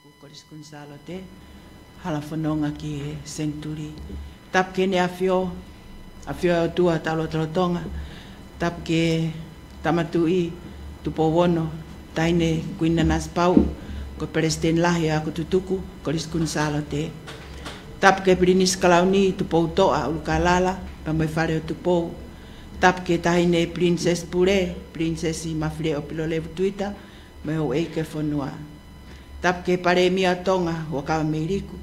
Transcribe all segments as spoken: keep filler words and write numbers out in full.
Kolisi Kuini Sālote, hala fononga ki he senituli. Tapu ki Heʻene ʻAfio, ʻAfio ʻa e ʻOtua ʻo e lotolotonga. Tapu ki he Tama Tuʻi Tupou Ono, Taʻahine Kuini Nanasipauʻu, ko e Palesiteni Lahi ʻo e Ako Tutuku Kolisi Kuini Sālote. Tapu ki he Pilinisi Kalauni Tupoutoʻa ʻUlukalala, pea mo e Fale ʻo Tupou. Tapu ki he Taʻahine Pilinisesi Pule, Pilinisesi Mafileʻo Pilolevu Tuita, mo e houʻeiki ʻo e fonua. Tapu ki he Palēmia ʻo Tonga, Huʻakavameiliku.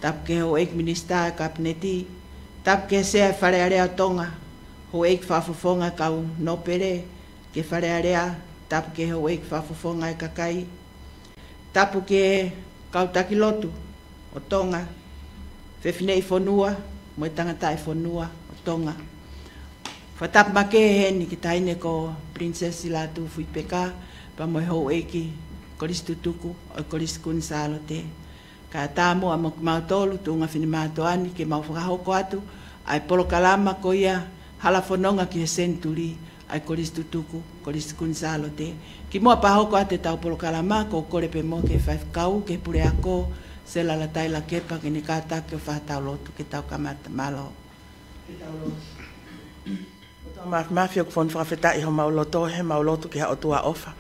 Tapu ki he houʻeiki minisitā ʻo e Kapineti. Tapu ki he Sea ʻo e Fale Alea ʻo Tonga, houʻeiki fakafofonga ʻo e kau nōpele, ki he Fale Alea. Tapu ki he houʻeiki fakafofonga ʻo e kakai. Tapu ki he kau taki lotu ʻo Tonga, fefineʻi fonua mo e tangataʻi fonua ʻo Tonga. Fakatapu makehe heni ki he Taʻahine ko Pilinisesi Lātūfuipeka, pea mo e houʻeiki Kolisi Tutuku ʻo e Kolisi Kuini Sālote. Kae ʻatā muʻa mo kimautolu tuʻunga finemātuʻa ni ke mau fakahoko atu ʻa e polokalama ko ia hala fononga ki he senituli ʻa e Kolisi Tutuku Kolisi Kuini Sālote. Kimuʻa pea hoko atu ʻetau polokalama, ʻoku ou kole pē muʻa ki he faifekau, ki he puleako, Sela Lataila Kepa, ke ne kātaki ʻo fai haʻatau lotu ke tau kamata. Mālō. Ke tau lotu. ʻOtua Māfimafi, ʻoku fonu fakafetaʻi homau loto, he mau lotu ki he ʻOtua ʻofa.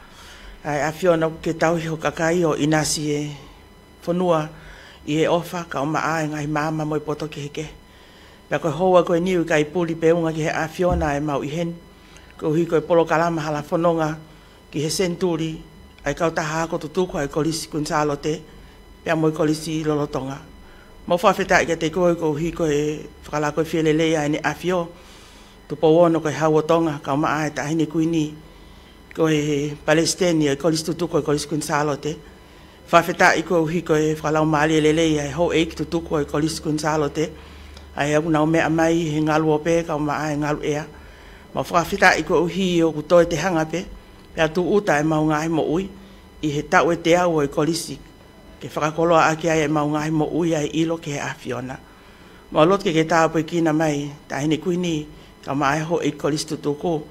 ʻA e ʻAfiona ʻoku ke tauhi ho kakai ʻo ʻinasi e fonua ʻi he ʻofa, kae ʻumaʻā e ngaahi maama mo e poto kehekehe. Pea ko e houa ko eni ʻoku ʻikai puli pe unga ki he ʻAfiona ʻemau ʻi heni, koeʻuhi ko e polokalama hala fononga ki he senituli ʻa e kautaha ako tutuku ʻa e Kolisi Kuini Sālote, pea mo e kolisi lolotonga. Mau fakafetaʻi kiate koe koeʻuhi ko e fakalaka ʻo e fielelei ʻa ʻEne ʻAfio, Tupou Ono ko e Hau ʻo Tonga, kae ʻumaʻā e Taʻahine Kuini, ko e Palesiteni ʻo e Kolisi Tutuku ʻo e Kolisi Kuini Sālote. Fakafetaʻi koeʻuhi ko e fakalaumālie lelei ʻa e houʻeiki tutuku ʻo e Kolisi Kuini Sālote, ʻa ia ʻoku nau meʻa mai he ngalu ope kae ʻumaʻā e ngalu ʻea. Mau fakafetaʻi koeʻuhi ʻoku toe te hanga pē, pea tūʻuta ʻemau ngaahi moʻui ʻi he taʻu ʻe teau ʻo e kolisi, ke fakakoloa ʻaki ai ʻemau ngaahi moʻui ʻa e ʻilo ki he ʻAfiona. Mau lotu ke ke tāpuekina mai Taʻahine Kuini, kae ʻumaʻā e houʻeiki kolisi tutuku,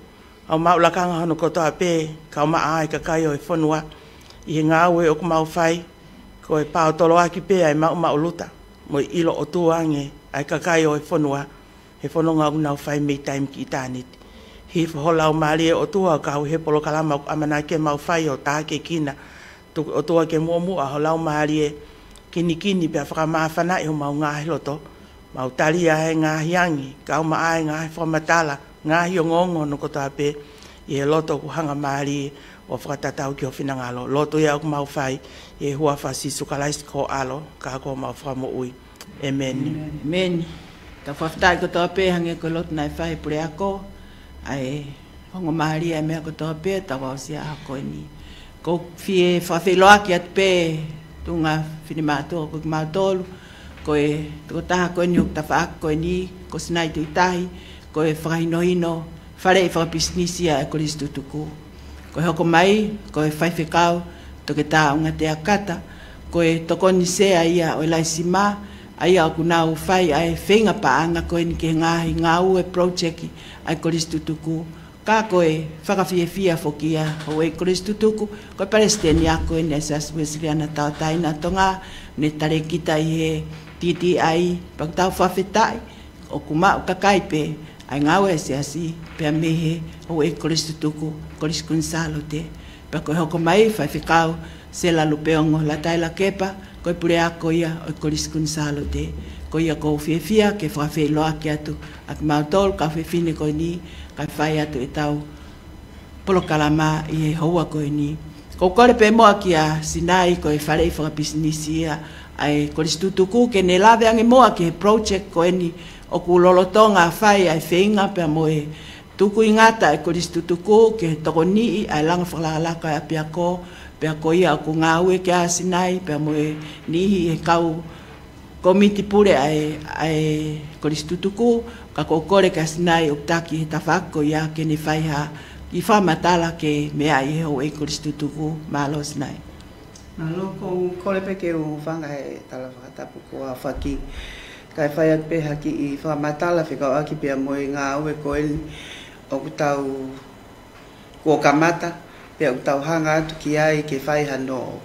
ʻa e maʻu lakanga hono kotoa pē, kae ʻumaʻā e kakai ʻo e fonua, ʻi he ngāue ʻoku mau fai, ko e paotoloaki pē ʻa e maʻumaʻuluta mo e ʻilo ʻotua ange ʻa e kakai ʻo e fonua, he fononga ʻoku nau fai mei taimi ki ʻitāniti. Hifo ho Laumālie ʻOtua ʻo kau he polokalama ʻoku ʻamanaki ke mau fai ʻo tākiekina. Tuku ʻOtua ke muʻomuʻa ho Laumālie kinikini pea fakamāfanaʻi homau ngaahi loto. Mau tali ʻa e ngaahi angi, kae ʻumaʻā e ngaahi fakamatala, ngaahi ongoongo hono kotoa pē, ʻi he loto ʻoku hangamālie ʻo fakatatau ki ho finangalo. Lotu ia ʻoku mau fai ʻi he huafa ʻo Sīsū Kalaisi ko ho ʻAlo, ka ko homau Fakamoʻui. ʻĒmeni. ʻĒmeni. Tau fakafetaʻi kotoa pē hangē ko e lotu naʻe fai ʻe he puleako, ʻa e ongo mālie ʻa e meʻa kotoa pē, tau aʻusia ʻa ko eni. ʻOku ou fie fakafeʻiloaki atu pē tuʻunga finemātuʻa ko kimautolu, ko e tokotaha ko eni ʻoku tafaʻaki ko eni, ko Sinai Tuʻitahi, ko e fakahinohino faleʻi fakapisinisi ʻa e kolisi tutuku. Ko e hoko mai, ko e faifekau, Toketā ʻUngatea Kata, ko e tokoni sea ia ʻo e Laisima, ʻa ia ʻoku nau fai ʻa e feinga paʻanga ko eni ki he ngaahi ngāue project ʻa e kolisi tutuku, ka ko e fakafiefia foki ia ʻo e kolisi tutuku, ko e palesiteni ako eni ʻa e Siasi Uēsiliana Tauʻatāina ʻo Tonga, ne talēkita ʻi he T T I, pea ʻoku tau fakafetaʻi, ʻoku maʻu kakai pē ʻa e ngāue ʻa e siasi, pea mei he houʻeiki kolisi tutuku, Kolisi Kuini Sālote. Pea ko e hoko mai, faifekau Sela Lupeongo Lataila Kepa, ko e puleako ia ʻo e Kolisi Kuini Sālote. Ko ia ʻoku ou fiefia ke fakafeʻiloaki atu ʻa kimautolu kau fefine ko eni, kae fai atu ʻetau polokalama ʻi he houa ko eni. ʻOku ou kole pē muʻa kia Sinai, ko e faleʻi fakapisinisi ia ʻa e kolisi tutuku, ke ne lave ange muʻa ki he project ko eni ʻoku lolotonga fai ʻa e feinga pea mo e tukuingata ʻa e kolisi tutuku ke tokoniʻi ʻa e langa fakalakalaka ʻa e ʻapiako, pea ko ia ʻoku ngāue ki ai ʻa Sinai pea mo e niʻihi he kau kōmiti pule ʻa e, ʻa e kolisi tutuku, ka ʻoku ou kole kia Sinai ʻoku taki he tafaʻaki ko ia ke ne fai ha kiʻi fakamatala ke meaʻi ʻe he houʻeiki kolisi tutuku. Mālō Sinai. Mālō, ʻoku ou kole pē ke u hūfanga he tala fakatapu kuo aofaki. Kae fai atu pē ha kiʻi fakamatala fekauʻaki pea mo e ngāue ko eni ʻoku tau kuo kamata, pea ʻoku tau hanga atu ki ai ke fai hano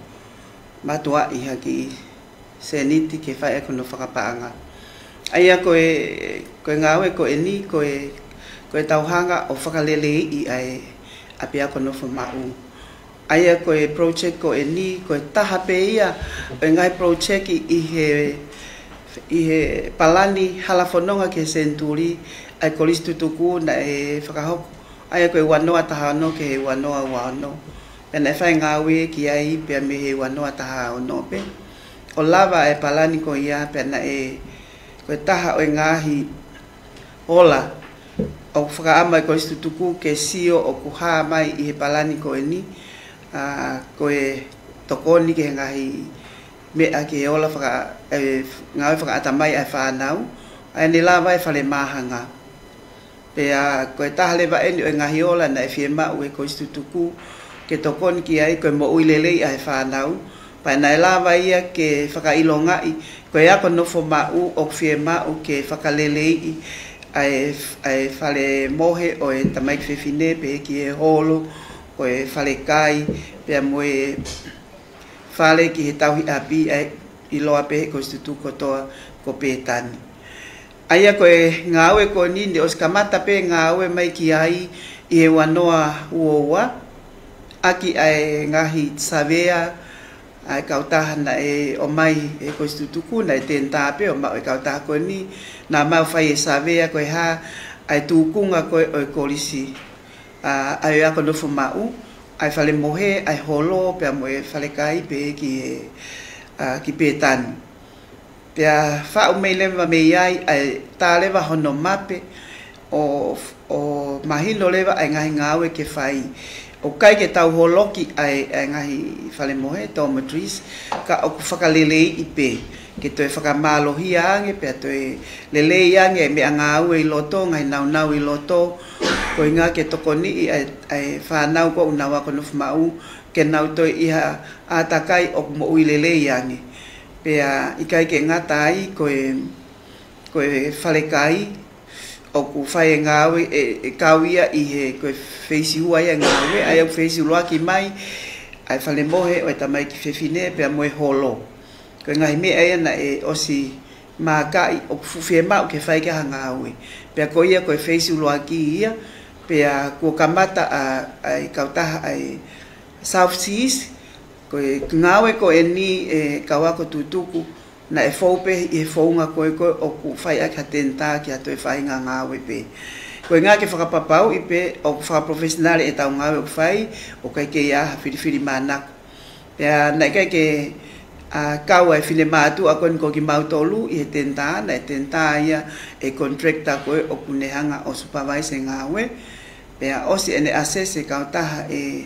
mātuʻaki ha kiʻi sēniti ke fai ʻaki hono fakapaʻanga. ʻA ia ko e, ko e ngāue ko eni, ko e, ko e tauhanga ʻo fakaleleiʻi ʻa e ʻapiako nofo maʻu. ʻA ia ko e project ko eni, ko e taha pē ia ʻo e ngaahi project ʻi he, ʻi he palani hala fononga ki he senituli ʻa e Kolisi Tutuku naʻe fakahoko, ʻa ia ko e ua noa taha ono ki he ua noa ua ono. Pea naʻe fai ngāue ki ai pea mei he ua noa taha ono pē. ʻO lava e palani ko ia pea naʻe, ko e taha ʻo e ngaahi ola ʻoku fakaʻamu ʻa e Kolisi Tutuku ke sio ʻoku hā mai ʻi he palani ko eni, ʻa, ko e tokoni ki he ngaahi meʻa ki he ola faka-, e, ngāue fakaʻatamai ʻa e fānau, ʻa ia ne lava e fale māhanga. Pea ko e taha leva eni ʻo e ngaahi ola naʻe fiemaʻu ʻe he Kolisi Tutuku ke tokoni ki ai ko e moʻui lelei ʻa e fānau. Pea naʻe lava ia ke fakaʻilongaʻi ko e ako nofo maʻu ʻoku fiemaʻu ke fakaleleiʻi ʻa e, ʻa e fale mohe ʻo e tamaiki fefine pehē ki he holo, ko e fale kai, pea mo e fale ki he tauhi ʻapi ʻa e ʻiloa pē ʻe he Kolisi Tutuku kotoa ko Pētani. ʻA ia ko e ngāue ko eni ne ʻosi kamata pē ngāue mai ki ai ʻi he ua noa ua ua, ʻaki ʻa e ngaahi savea ʻa e kautaha naʻe ʻomai ʻe he Kolisi Tutuku, naʻe tender pē ʻo maʻu ʻe he kautaha ko eni, naʻa mau fai e savea ko e hā ʻa e tūkunga ko ē ʻo e kolisi, ʻa, ʻa e ako nofo maʻu, ʻa e fale mohe, ʻa e holo, pea mo e fale kai pē ki he, ʻa, ki Pētani. Pea faʻu mei leva mei ai ʻa e tā leva hono mape ʻo, ʻo mahino leva ʻa e ngaahi ngāue ke fai. ʻOku ʻikai ke tau holoki ʻa e, ʻa e ngaahi fale mohe, dormitories, ka ʻoku fakaleleiʻi pē, ke toe fakamālohia ange, pea toe lelei ange e meʻangāue ʻi loto, ngaahi naunau ʻi loto, ko e ʻuhinga ke tokoniʻi ʻa e, ʻa e fānau ko ē ʻoku nau ako nofo maʻu, ke nau toe ʻi ha ʻātakai ʻoku moʻui lelei ange. Pea ʻikai ke ngata ai ko e, ko e fale kai, ʻoku fai e ngāue ʻe, ʻe kau ia ʻi he, ko e phase ua ia e ngāue, ʻa ia ʻoku phase ʻuluaki mai, ʻa e fale mohe ʻo e tamaiki fefine pea mo e holo. Ko e ngaahi meʻa ia naʻe ʻosi mākaʻi ʻoku fuʻu fiemaʻu ke fai ki ai ha ngāue. Pea ko ia ko e phase ʻuluaki ia, pea kuo kamata ʻa, ʻa e kautaha ʻa e South Seas, ko e ngāue ko eni ʻe kau ako Tutuku, naʻe fou pē ʻi he founga ko ē ko ē ʻoku fai ʻaki ha tender ki ha toe faʻahinga ngāue pē. Ko e ʻuhinga ke fakapapauʻi pē ʻoku fakaprofesinale ʻetau ngāue ʻoku fai, ʻoku ʻikai ke ʻi ai ha filifilimānako. Pea naʻe ʻikai ke, ʻa, kau ʻa e finemātuʻa ko eni ko kimautolu ʻi he tender, naʻe tender ia ʻe he contractor ko ē ʻoku ne hanga ʻo supervise e ngāue. Pea ʻosi ʻene assess e kautaha ʻe,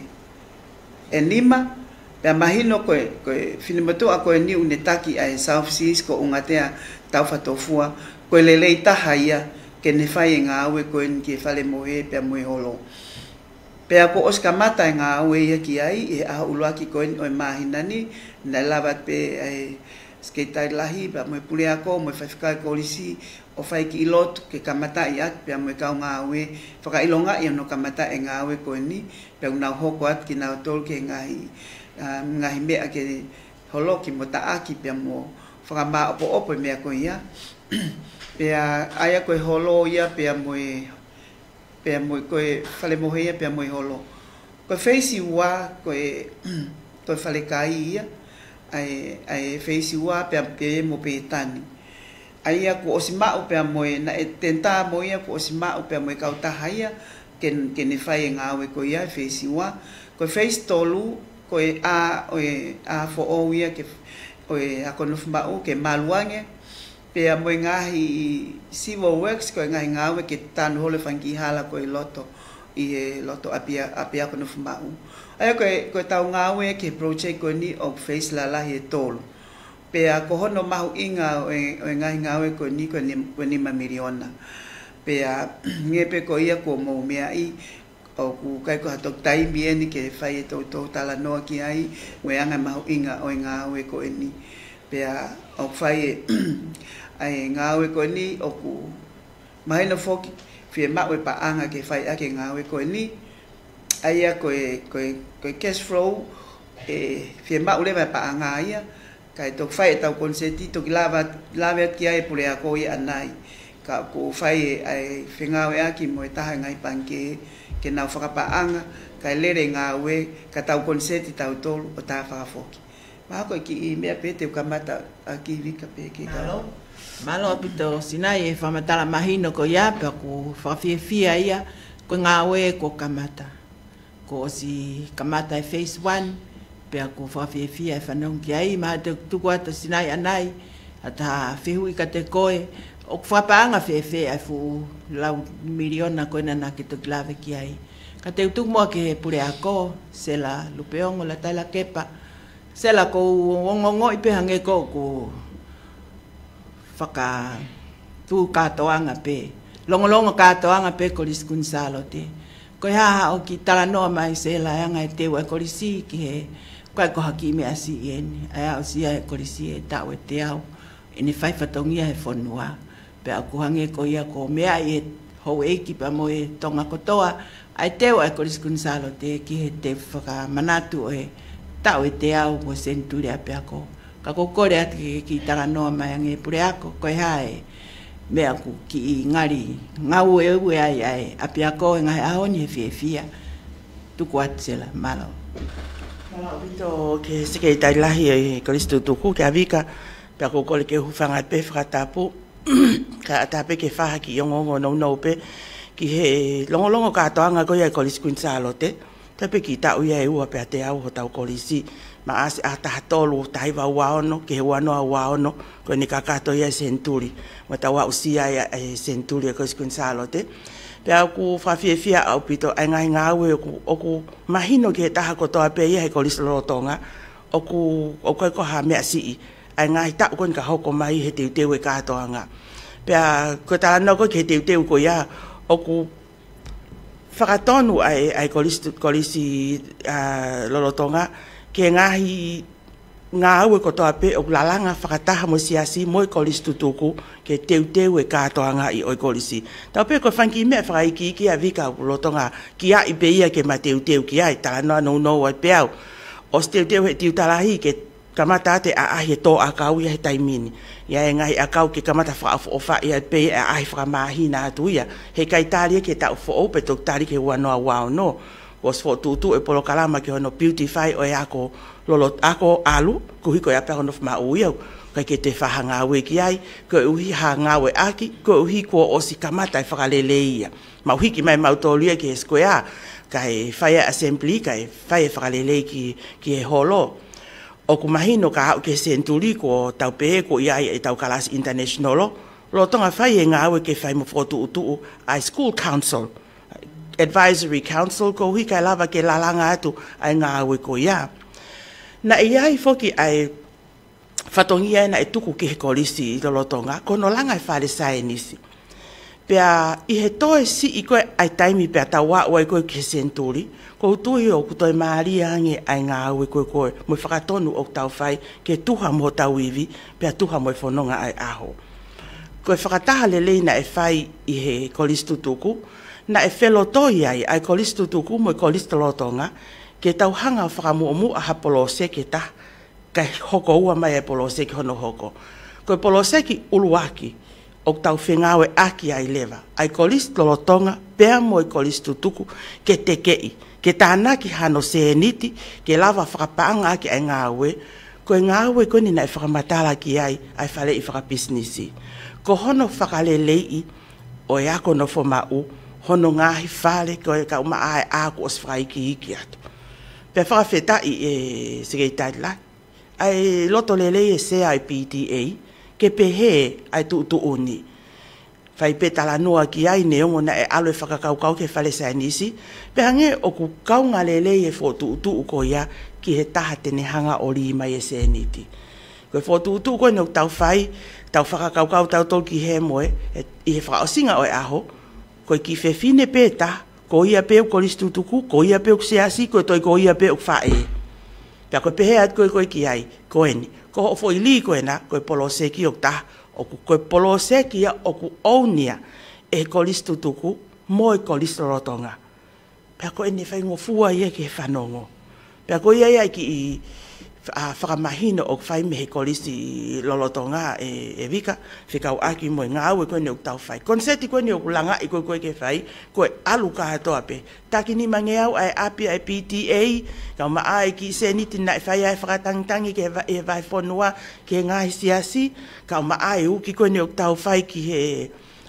ʻe nima, pea mahino ko e, ko e finemātuʻa ko eni ʻoku ne taki ʻa e South Seas ko ʻUngatea Taufatofua, ko e lelei taha ia ke ne fai e ngāue ko eni ki he fale mohe pea mo e holo. Pea kuo ʻosi kamata e ngāue ia ki ai ʻi he ʻaho ʻuluaki ko eni ʻo e māhina ni, naʻe lava pē ʻa e Sekelitali Lahi, pea mo e Puleako, mo e Faifekau Kolisi, ʻo fai kiʻi lotu ke kamataʻi ʻaki pea mo e kau ngāue, fakaʻilongaʻi hono kamata e ngāue ko eni, pea ʻoku nau hoko atu kinautolu ki he ngaahi, ʻa, ngaahi meʻa ke holoki mo taʻaki pea mo fakamāʻopoʻopo e meʻa ko ia. Pea ʻa ia ko e holo ia pea mo e, pea mo e, ko e fale mohe ia pea mo e holo. Ko e phase ua, ko e, ko e fale kai ia, ʻa e, ʻa e phase ua pea pē mo Pētani. ʻA ia kuo ʻosi maʻu pea mo e, naʻe tender mo ia kuo ʻosi maʻu pea mo e kautaha ia, ke, ke ne fai e ngāue ko ia phase ua. Ko e phase tolu, ko e ʻā, ʻo e ʻā foʻou ia ke, ʻo e ako nofo maʻu ke malu ange, pea mo e ngaahi civil works, ko e ngaahi ngāue ke tanu holo e fanga kiʻi hala ko ē ʻi loto, ʻi he loto ʻapia-, ʻapiako nofo maʻu. ʻA ia ko e, ko ʻetau ngāue ki he project ko eni ʻoku phase lalahi ʻe tolu. Pea ko hono mahuʻinga ʻo e, ʻo e ngaahi ngāue ko eni ko e nim-, ko e nima miliona. Pea hangē pē ko ia kuo mou meaʻi, ʻoku ʻikai ko ha toki taimi eni ke fai e toutou talanoa ki ai, mo e anga e mahuʻinga ʻo e ngāue ko eni. Pea ʻoku fai e, ʻa e ngāue ko eni ʻoku mahino foki, fiemaʻu e paʻanga ke fai ʻaki e ngāue ko eni. ʻA ia ko e, ko e, ko e cash flow, ʻE fiemaʻu leva e paʻanga ia, kae toki fai ʻetau koniseti, toki lava, lave atu ki ai e puleako ia ʻanai. Ka ʻoku fai e, ʻa e fengāueʻaki mo e taha e ngaahi pangikē, ke nau fakapaʻanga, kae lele e ngāue, ka tau koniseti tautolu ʻo tā fakafoki. Mahalo ko e kiʻi meʻa pē te u kamata ʻaki, Vika, pē ke kau. Mālō. Mālō ʻaupito Sinai e fakamatala mahino ko ia, pea ʻoku fakafiefia ia, ko e ngāue kuo kamata. Kuo ʻosi kamata e phase one, pea ʻoku fakafiefia e fanongo ki ai, mahalo te u tuku atu Sinai ʻanai, ʻa e fehuʻi kiate koe, ʻoku fakapaʻanga fēfē ʻa e fuʻu lau miliona ko ena naʻa ke toki lave ki ai. Ka te u tuku muʻa ki he puleako, Sela Lupeongo Lataila Kepa, Sela, ʻoku ou ongoʻi pē hangē ʻoku fakatuʻu kātoanga pē, longolongo kātoanga pē Kolisi Kuini Sālote. Ko e hā haʻo kiʻi talanoa mai Sela, ʻa e anga e teu ʻa e kolisi ki he, ko e ko ha kiʻi meʻa siʻi eni, ʻa e aʻusia e kolisi he taʻu ʻe teau, ʻene fai fatongia he fonua. Pea ʻoku hangē ko ia ko e meʻa ʻi he houʻeiki pea mo e Tonga kotoa, ʻa e teu ʻa e Kolisi Kuini Sālote ki he teu fakamanatu ʻo e taʻu ʻe teau ʻo e senituli ʻapiako. Ka ʻoku ou kole atu ke kiʻi talanoa mai ange puleako, ko e hā e meʻa ʻoku kiʻi ngali ngāueue ai ʻa e ʻapiako he ngaahi ʻaho ni he fiefia. Tuku atu Sela, mālō. Mālō ʻaupito ki he Sekelitali Lahi ʻo e Kolisi Tutuku, kia Vika, pea ʻoku ou kole ke u hūfanga pē he fakatapu, kae ʻatā pē ke fai ha kiʻi ongoongo nounou pē ki he longolongo kātoanga ko ia ʻa e Kolisi Kuini Sālote, tā pē ki he taʻu ia ʻe ua pea teau hotau kolisi, maʻasi ʻa e taha tolu taha hiva ua ono ki he ua noa ua ono, ko ʻene kakato ia e senituli, mo tau aʻusia ia e senituli ʻa e Kolisi Kuini Sālote. Pea ʻoku fakafiefia ʻaupito ʻa e ngaahi ngāue ʻoku, ʻoku mahino ki he taha kotoa pē ia he kolisi lolotonga, ʻoku, ʻoku ʻikai ko ha meʻa siʻi ʻa e ngaahi taʻu ko eni ka hoko mai he teuteu e kātoanga. Pea ko e talanoa ko ē ki he teuteu ko ia, ʻoku fakatonu ʻa e, ʻa e kolisi, kolisi, ʻa, lolotonga ki he ngaahi ngāue kotoa pē ʻoku lalanga fakataha mo e siasi mo e Kolisi Tutuku ke teuteu e kātoangaʻi ʻo e kolisi. Tau pē ko e fanga kiʻi meʻa fakaikiiki ʻa Vika ʻoku lolotonga kiaʻi pē ia ke ma teuteu ki ai, talanoa nounou ai pē au. ʻOsi teuteu he tiuta lahi ke kamata atu e ʻaʻahi e tō ʻakau ia he taimi ni. ʻA ia e ngaahi ʻakau ke kamata fakaʻofoʻofaʻi ai pē e ʻaʻahi fakamāhina atu ia. He ʻikai tali ia ki he taʻu foʻou pea toki tali ki he ua noa ua ono. Kuo ʻosi fokotuʻutuʻu e polokalama ki hono beautify ʻo e ako lolo, ako ʻalu, koeʻuhi ko e ʻapiako nofo maʻu ia, ʻikai ke toe fai ha ngāue ki ai, koeʻuhi ha ngāueʻaki, koeʻuhi kuo ʻosi kamata e fakalelei ia. Mau hiki mai mautolu ia ki he square, kae fai e assembly, kae fai e fakalelei ki, ki he holo. ʻOku mahino ka aʻu ki he senituli kuo tau pehē kuo ʻi ai ʻetau kalasi international, lolotonga fai e ngāue ke fai mo fokotuʻutuʻu ʻa e school council, advisory council, koeʻuhi kae lava ke lalanga atu ʻa e ngāue ko ia. Naʻe ʻi ai foki ʻa e fatongia naʻe tuku ki he kolisi lolotonga, ko hono langa e fale saienisi. Pea ʻi he toe siʻi ko ē ʻa e taimi pea tau aʻu ai ko ē ki he senituli, ʻoku ou tui ʻoku toe mālie ange ʻa e ngāue ko ē ko ē, mo e fakatonu ʻoku tau fai, ke tuha mo hotau ivi, pea tuha mo e fononga ʻa e ʻaho. Ko e fakataha lelei naʻe fai ʻi he Kolisi Tutuku, naʻe felotoi ai ʻa e Kolisi Tutuku mo e Kolisi lolotonga, ke tau hanga ʻo fakamuʻomuʻa ha poloseki ʻe taha, kae hoko ua mai e poloseki hono hoko. Ko e poloseki ʻuluaki, ʻoku tau fengāueʻaki ai leva ʻa e Kolisi lolotonga, pea mo e Kolisi Tutuku, ke tekeʻi, ke tānaki hano sēniti, ke lava fakapaʻanga ʻaki ʻa e ngāue, ko e ngāue ko eni naʻe fakamatala ki ai ʻa e faleʻi fakapisinisi. Ko hono fakaleleiʻi ʻo e ako nofo maʻu, hono ngaahi fale ko e kau maʻa e ʻaku ʻosi fakaikiiki atu. Pea fakafetaʻi e Sekelitali Lahi, ʻa e loto lelei e sea ʻa e P T A, ke pehē ʻa e tuʻutuʻuni. Fai pē talanoa ki ai neongo naʻe ʻalu e fakakaukau ki he fale saienisi, pea hangē ʻoku kaunga lelei e fokotuʻutuʻu ko ia ki he taha te ne hanga ʻo lī mai e sēniti. Ko e fokotuʻutuʻu ko eni ʻoku tau fai, tau fakakaukau tautolu ki he moe, e, ʻi he fakaʻosinga ʻo e ʻaho, ko e kiʻi fefine pē taha, ko ia pē ʻoku Kolisi Tutuku, ko ia pē ʻoku siasi, ko e toe ko ia pē ʻoku faʻē. Pea ko e pehē atu ko ē ko ē ki ai, ko eni. Ko hoʻo foʻi lī ko ena, ko e poloseki ʻoku taha, ʻoku ko e poloseki ia ʻoku ʻounia ʻe he Kolisi Tutuku mo e Kolisi lolotonga. Pea ko eni faingofua ia ki he fanongo. Pea ko ia ia e kiʻi, ʻa, fakamahino ʻoku fai mei he kolisi lolotonga ē, ʻe Vika, fekauʻaki mo e ngāue ko eni ʻoku tau fai. Koniseti ko eni ʻoku langaʻi ko ē ko ē ke fai, ko e ʻalu kātoa pē. Taki nimangeau ʻa e ʻapi ʻa e P T A, kae ʻumaʻā e kiʻi sēniti naʻe fai ai e fakatangitangi ki he va-, he vahefonua, ki he ngaahi siasi, kae ʻumaʻā e uki ko eni ʻoku tau fai ki he,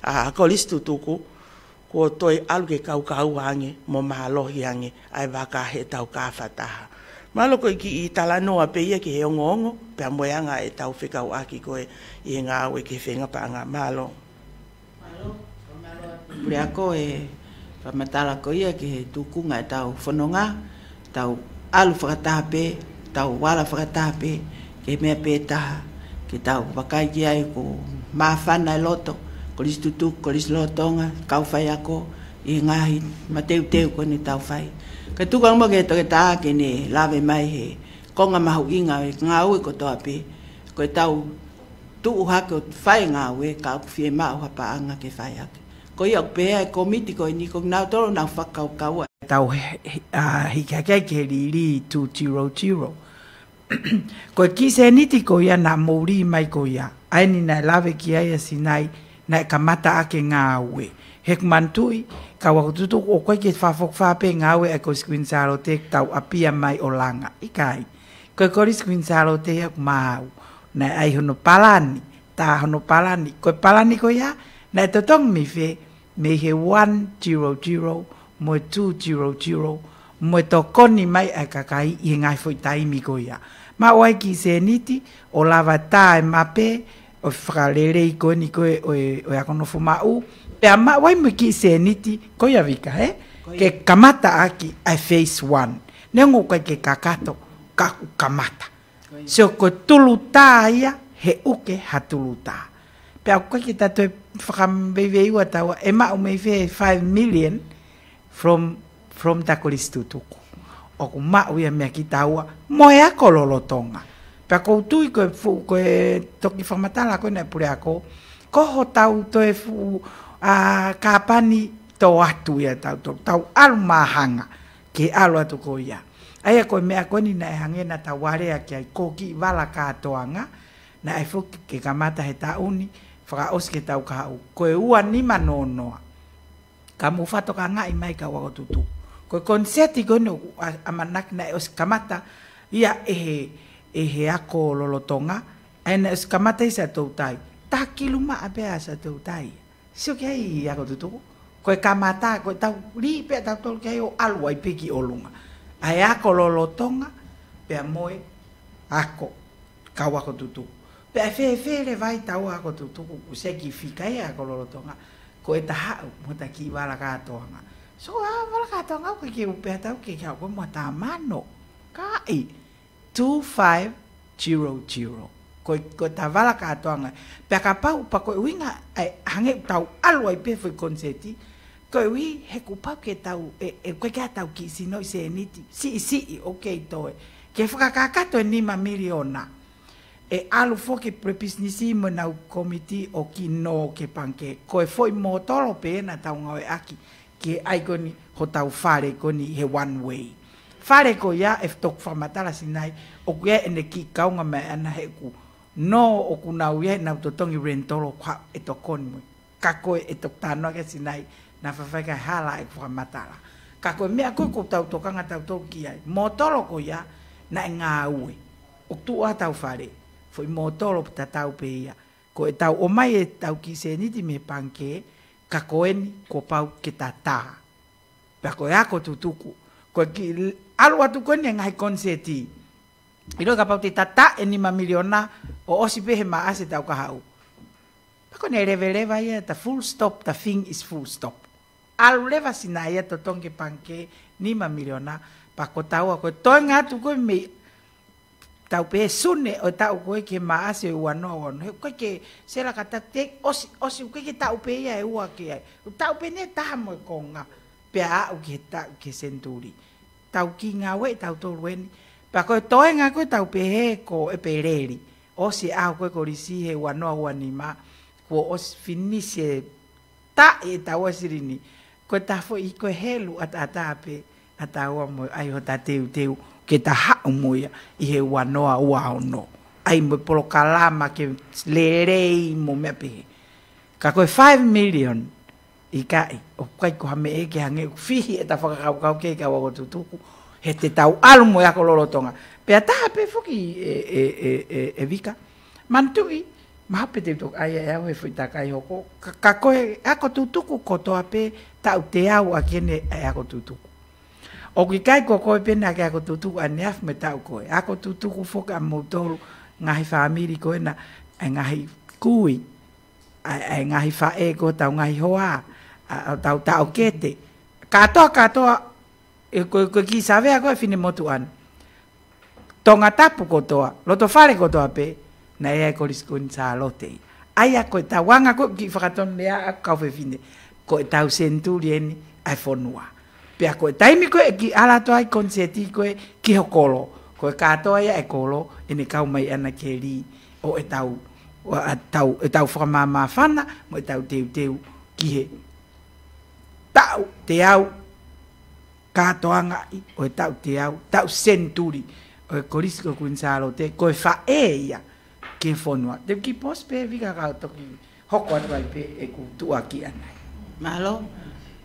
ʻa, kolisi tutuku, kuo toe ʻalu ke kaukaua ange mo mālohi ange ʻa e vaka heʻetau kāfataha. Mālō ko e kiʻi talanoa pē ia ki he ongoongo, pea mo e anga ʻetau fekauʻaki ko ē ʻi he ngāue ki he feinga paʻanga. Mālō. Mālō, mālō atu Puleako e fakamatala ko ia ki he tuʻunga ʻetau fononga, tau ʻalu fakataha pē, tau ala fakataha pē, ki he meʻa pē taha, ke tau vakai ki ai ʻoku māfana e loto, kolisi tutuku, kolisi lolotonga, kau faiako, ʻi he ngaahi mateuteu ko eni ʻoku tau fai. Kae tuku ange muʻa ki he toketā ke ne lave mai he konga mahuʻinga e ngāue kotoa pē, ko ʻetau tuʻu hake ʻo fai e ngāue, ka ʻoku fiemaʻu ha paʻanga ke fai hake. Ko ia ʻoku pehē e kōmiti ko eni, ko kinautolu ʻoku nau fakakaukau ʻa e tau he, he, ʻa, hiki hake ai ki he lī lī two zero zero. Ko e kiʻi sēniti ko ia naʻa mou lī mai ko ia, ʻa eni naʻe lave ki ai ʻa Sinai, naʻe kamata ʻaki e ngāue. He ʻoku manatuʻi, kau ako tutuku ʻoku ʻikai ke fakafokifā pē ngāue ʻa e Kolisi Kuini Sālote ʻoku tau ʻapia mai ʻo langa. ʻIkai. Ko e Kolisi Kuini Sālote ia ʻoku maau. Naʻe ʻai hono palani, tā hono palani. Ko e palani ko ia, naʻe totongi mei fē, mei he one zero zero mo e two zero zero, mo e tokoni mai ʻa e kakai ʻi he ngaahi foʻi taimi ko ia. Maʻu ai e kiʻi sēniti, ʻo lava tā e mape, ʻo e fakalelei ko eni ko ē, ʻo e, ʻo e ako nofo maʻu, pea maʻu ai mo e kiʻi sēniti, ko ia Vika, he? Ko ia. Ke kamata ʻaki ʻa e phase one. Neongo ʻoku ʻikai ke kakato, ka ʻoku kamata. Ko ia. So ko e tulutā ia, he ʻoku ʻikai ha tulutā. Pea ʻoku ʻikai ke ta toe fakaveiveiua taua, ʻe maʻu mei fē five million from, from ʻetau kolisi tutuku. ʻOku maʻu ia meia kitaua, mo e ako lolotonga. Pea ʻoku ou tui ko e fuʻu, ko e toki fakamatala ko ē naʻe Puleako, ko hotau toe fuʻu, ʻa, kāpani tō atu ia tau, tau, tau ʻalu māhanga, ke ʻalu atu ko ia. ʻA ia ko e meʻa ko eni naʻe hangē naʻa tau alea ki ai ko e kiʻi vala kātoanga, naʻe foki ke kamata he taʻu ni, fakaʻosi ke tau kahaʻu, ko e ua nima noa noa. Ka mou fakatokangaʻi mai kau ako tutuku. Ko e koniseti ko eni ʻoku ʻa-, ʻamanaki naʻe ʻosi kamata ia ʻe he, ʻe he ako lolotonga, ʻa ia naʻe ʻosi kamata ʻi Siaʻatoutai. Takilumaʻa pē ʻa Siaʻatoutai. Sio ki ai ako tutuku. Ko e kamata, ko e tau lī pē ʻa tautolu ki ai ʻo ʻalu ai pē ki ʻolunga. ʻA e ako lolotonga, pea mo e ako, kau ako tutuku. Pea ʻe fēfē leva ai taua ako tutuku, ʻoku seki fika ia ako lolotonga, ko ʻeta haʻu mo ʻeta kiʻi vala kātoanga. So, ʻa, vala kātoanga, ʻoku ʻikai ke u pehē atu au ke haʻu ko e mo ʻeta mano. Ka ʻi, two five zero zero. Ko e, ko ʻeta vala kātoanga. Pea kapau, pea ko e ʻuhinga, ʻa e, hangē ʻoku tau ʻalu ai pē he foʻi koniseti, koeʻuhi he kuo pau ke tau, ʻe, ʻe, ʻoku ʻikai ke tau kiʻi sino ʻi sēniti, siʻisiʻi, ʻoku kei toe. Ke fakakakato e nima miliona. ʻE ʻalu foki pē pisinisi mo ʻenau kōmiti ʻo kiʻi nō ki he pangikē. Ko e foʻi mōtolo pē naʻa tau ngāueʻaki, ki he ʻai ko eni hotau fale ko eni he one way. Fale ko ia ʻe toki fakamatala Sinai, ʻoku ʻi ai ʻene kiʻi kaunga mai ʻana he ʻoku nō ʻoku nau ʻi ai ʻenau totongi rental ʻoku haʻu ʻe tokoni mo ia. Ka ko e ʻe toki talanoa ki ai Sinai, naʻa faifai ka hala ʻe fakamatala. Ka ko e meʻa ko ē ʻoku tau tokanga tautolu ki ai. Mōtolo ko ia, naʻe ngāue. ʻOku tuʻu ʻa hotau fale, foʻi mōtolo tatau pē ia. Ko ʻetau ʻomai ʻetau kiʻi sēniti mei he pangikē, ka ko eni kuo pau ke ta tā. Pea ko e ako tutuku. Ko e kiʻi ʻalu atu ko eni e ngaahi koniseti. ʻIlo kapau te ta tā e nima miliona ʻo ʻosi pē he Maʻasi ʻetau kahaʻu. Pea ko ʻene leveleva ia, the full stop, the thing is full stop. ʻAlu leva Sinai ia totongi pangikē nima miliona, pea ko taua ko e toenga atu ko ē mei tau pē Sune ʻo e taʻu ko ē ki he Maʻasi ʻo e ua noa ua noa. He ʻoku ʻikai ke sela ka ta te ʻosi, ʻosi ʻoku ʻikai ke taʻu pē ia ʻe ua ki ai. ʻOku taʻu pē eni e taha mo e konga. Pea aʻu ki he taʻu ki he senituli. Tau kiʻi ngāueʻi tautolu eni. Pea ko e toenga ko ē tau pehē ko ʻEpeleli. ʻOsi e ʻaho ko ē kolisi he ua noa ua nima. Kuo ʻosi finisi e taʻe ʻe taua silini. Ko e tafoʻi ko e helu ʻataʻatā pē ʻa taua mo ʻai hota teuteu ke ta haʻu mo ia ʻi he ua noa ua ono. ʻAi mo e polokalama ke lelei mo meʻa pehē. Ka ko e five million, ʻikai, ʻoku ʻikai ko ha meʻa ke hangē ʻoku fihi ʻeta fakakaukau ki he kau ako tutuku, he te tau ʻalu mo e ako lolotonga. Pea taha pē foki ē, ē, ē, ē, ē Vika. Manatuʻi, mahalo pē te u toki ʻai ʻe au he foʻi takai hoko. Ka, ka ko e ako tutuku kotoa pē taʻu teau ʻaki ʻene ʻa e ako tutuku. ʻOku ʻikai ko koe pē naʻa ke ako tutuku ʻaneafi mo e taʻu ko ē. Ako tutuku foki ʻa moutolu ngaahi fāmili ko ena, ʻa e ngaahi kui, ʻa e, ʻa e ngaahi faʻē ko ē, tau ngaahi hoa, ʻa, ʻa tau taʻokete. Kātoa, kātoa, ē, ko, ko e kiʻi savea ko ē finemotuʻa ni. Tongatapu kotoa, lotofale kotoa pē, naʻe ʻi ai e Kolisi Kuini Sālote. ʻA ia ko e tauanga ko ē kiʻi fakatonulea ʻa e kau fefine, ko e tau senituli eni ʻa e fonua. Pea ko e taimi ko ē kiʻi ʻalu atu ai koniseti ko ē ki ho kolo, ko e kātoa ia e kolo, ʻene kau mai ʻana ke lī ʻo e tau, ʻo e tau, e tau fakamāmāfana, mo e tau teuteu ki he taʻu teau, kātoanga ʻi ʻo e taʻu teau, taʻu senituli ʻo e Kolisi ko Kuini Sālote, ko e faʻē ia ki he fonua. Te u kiʻi pause pē Vika kae toki hoko atu ai pē ʻeku tuʻuaki ʻanai. Mālō,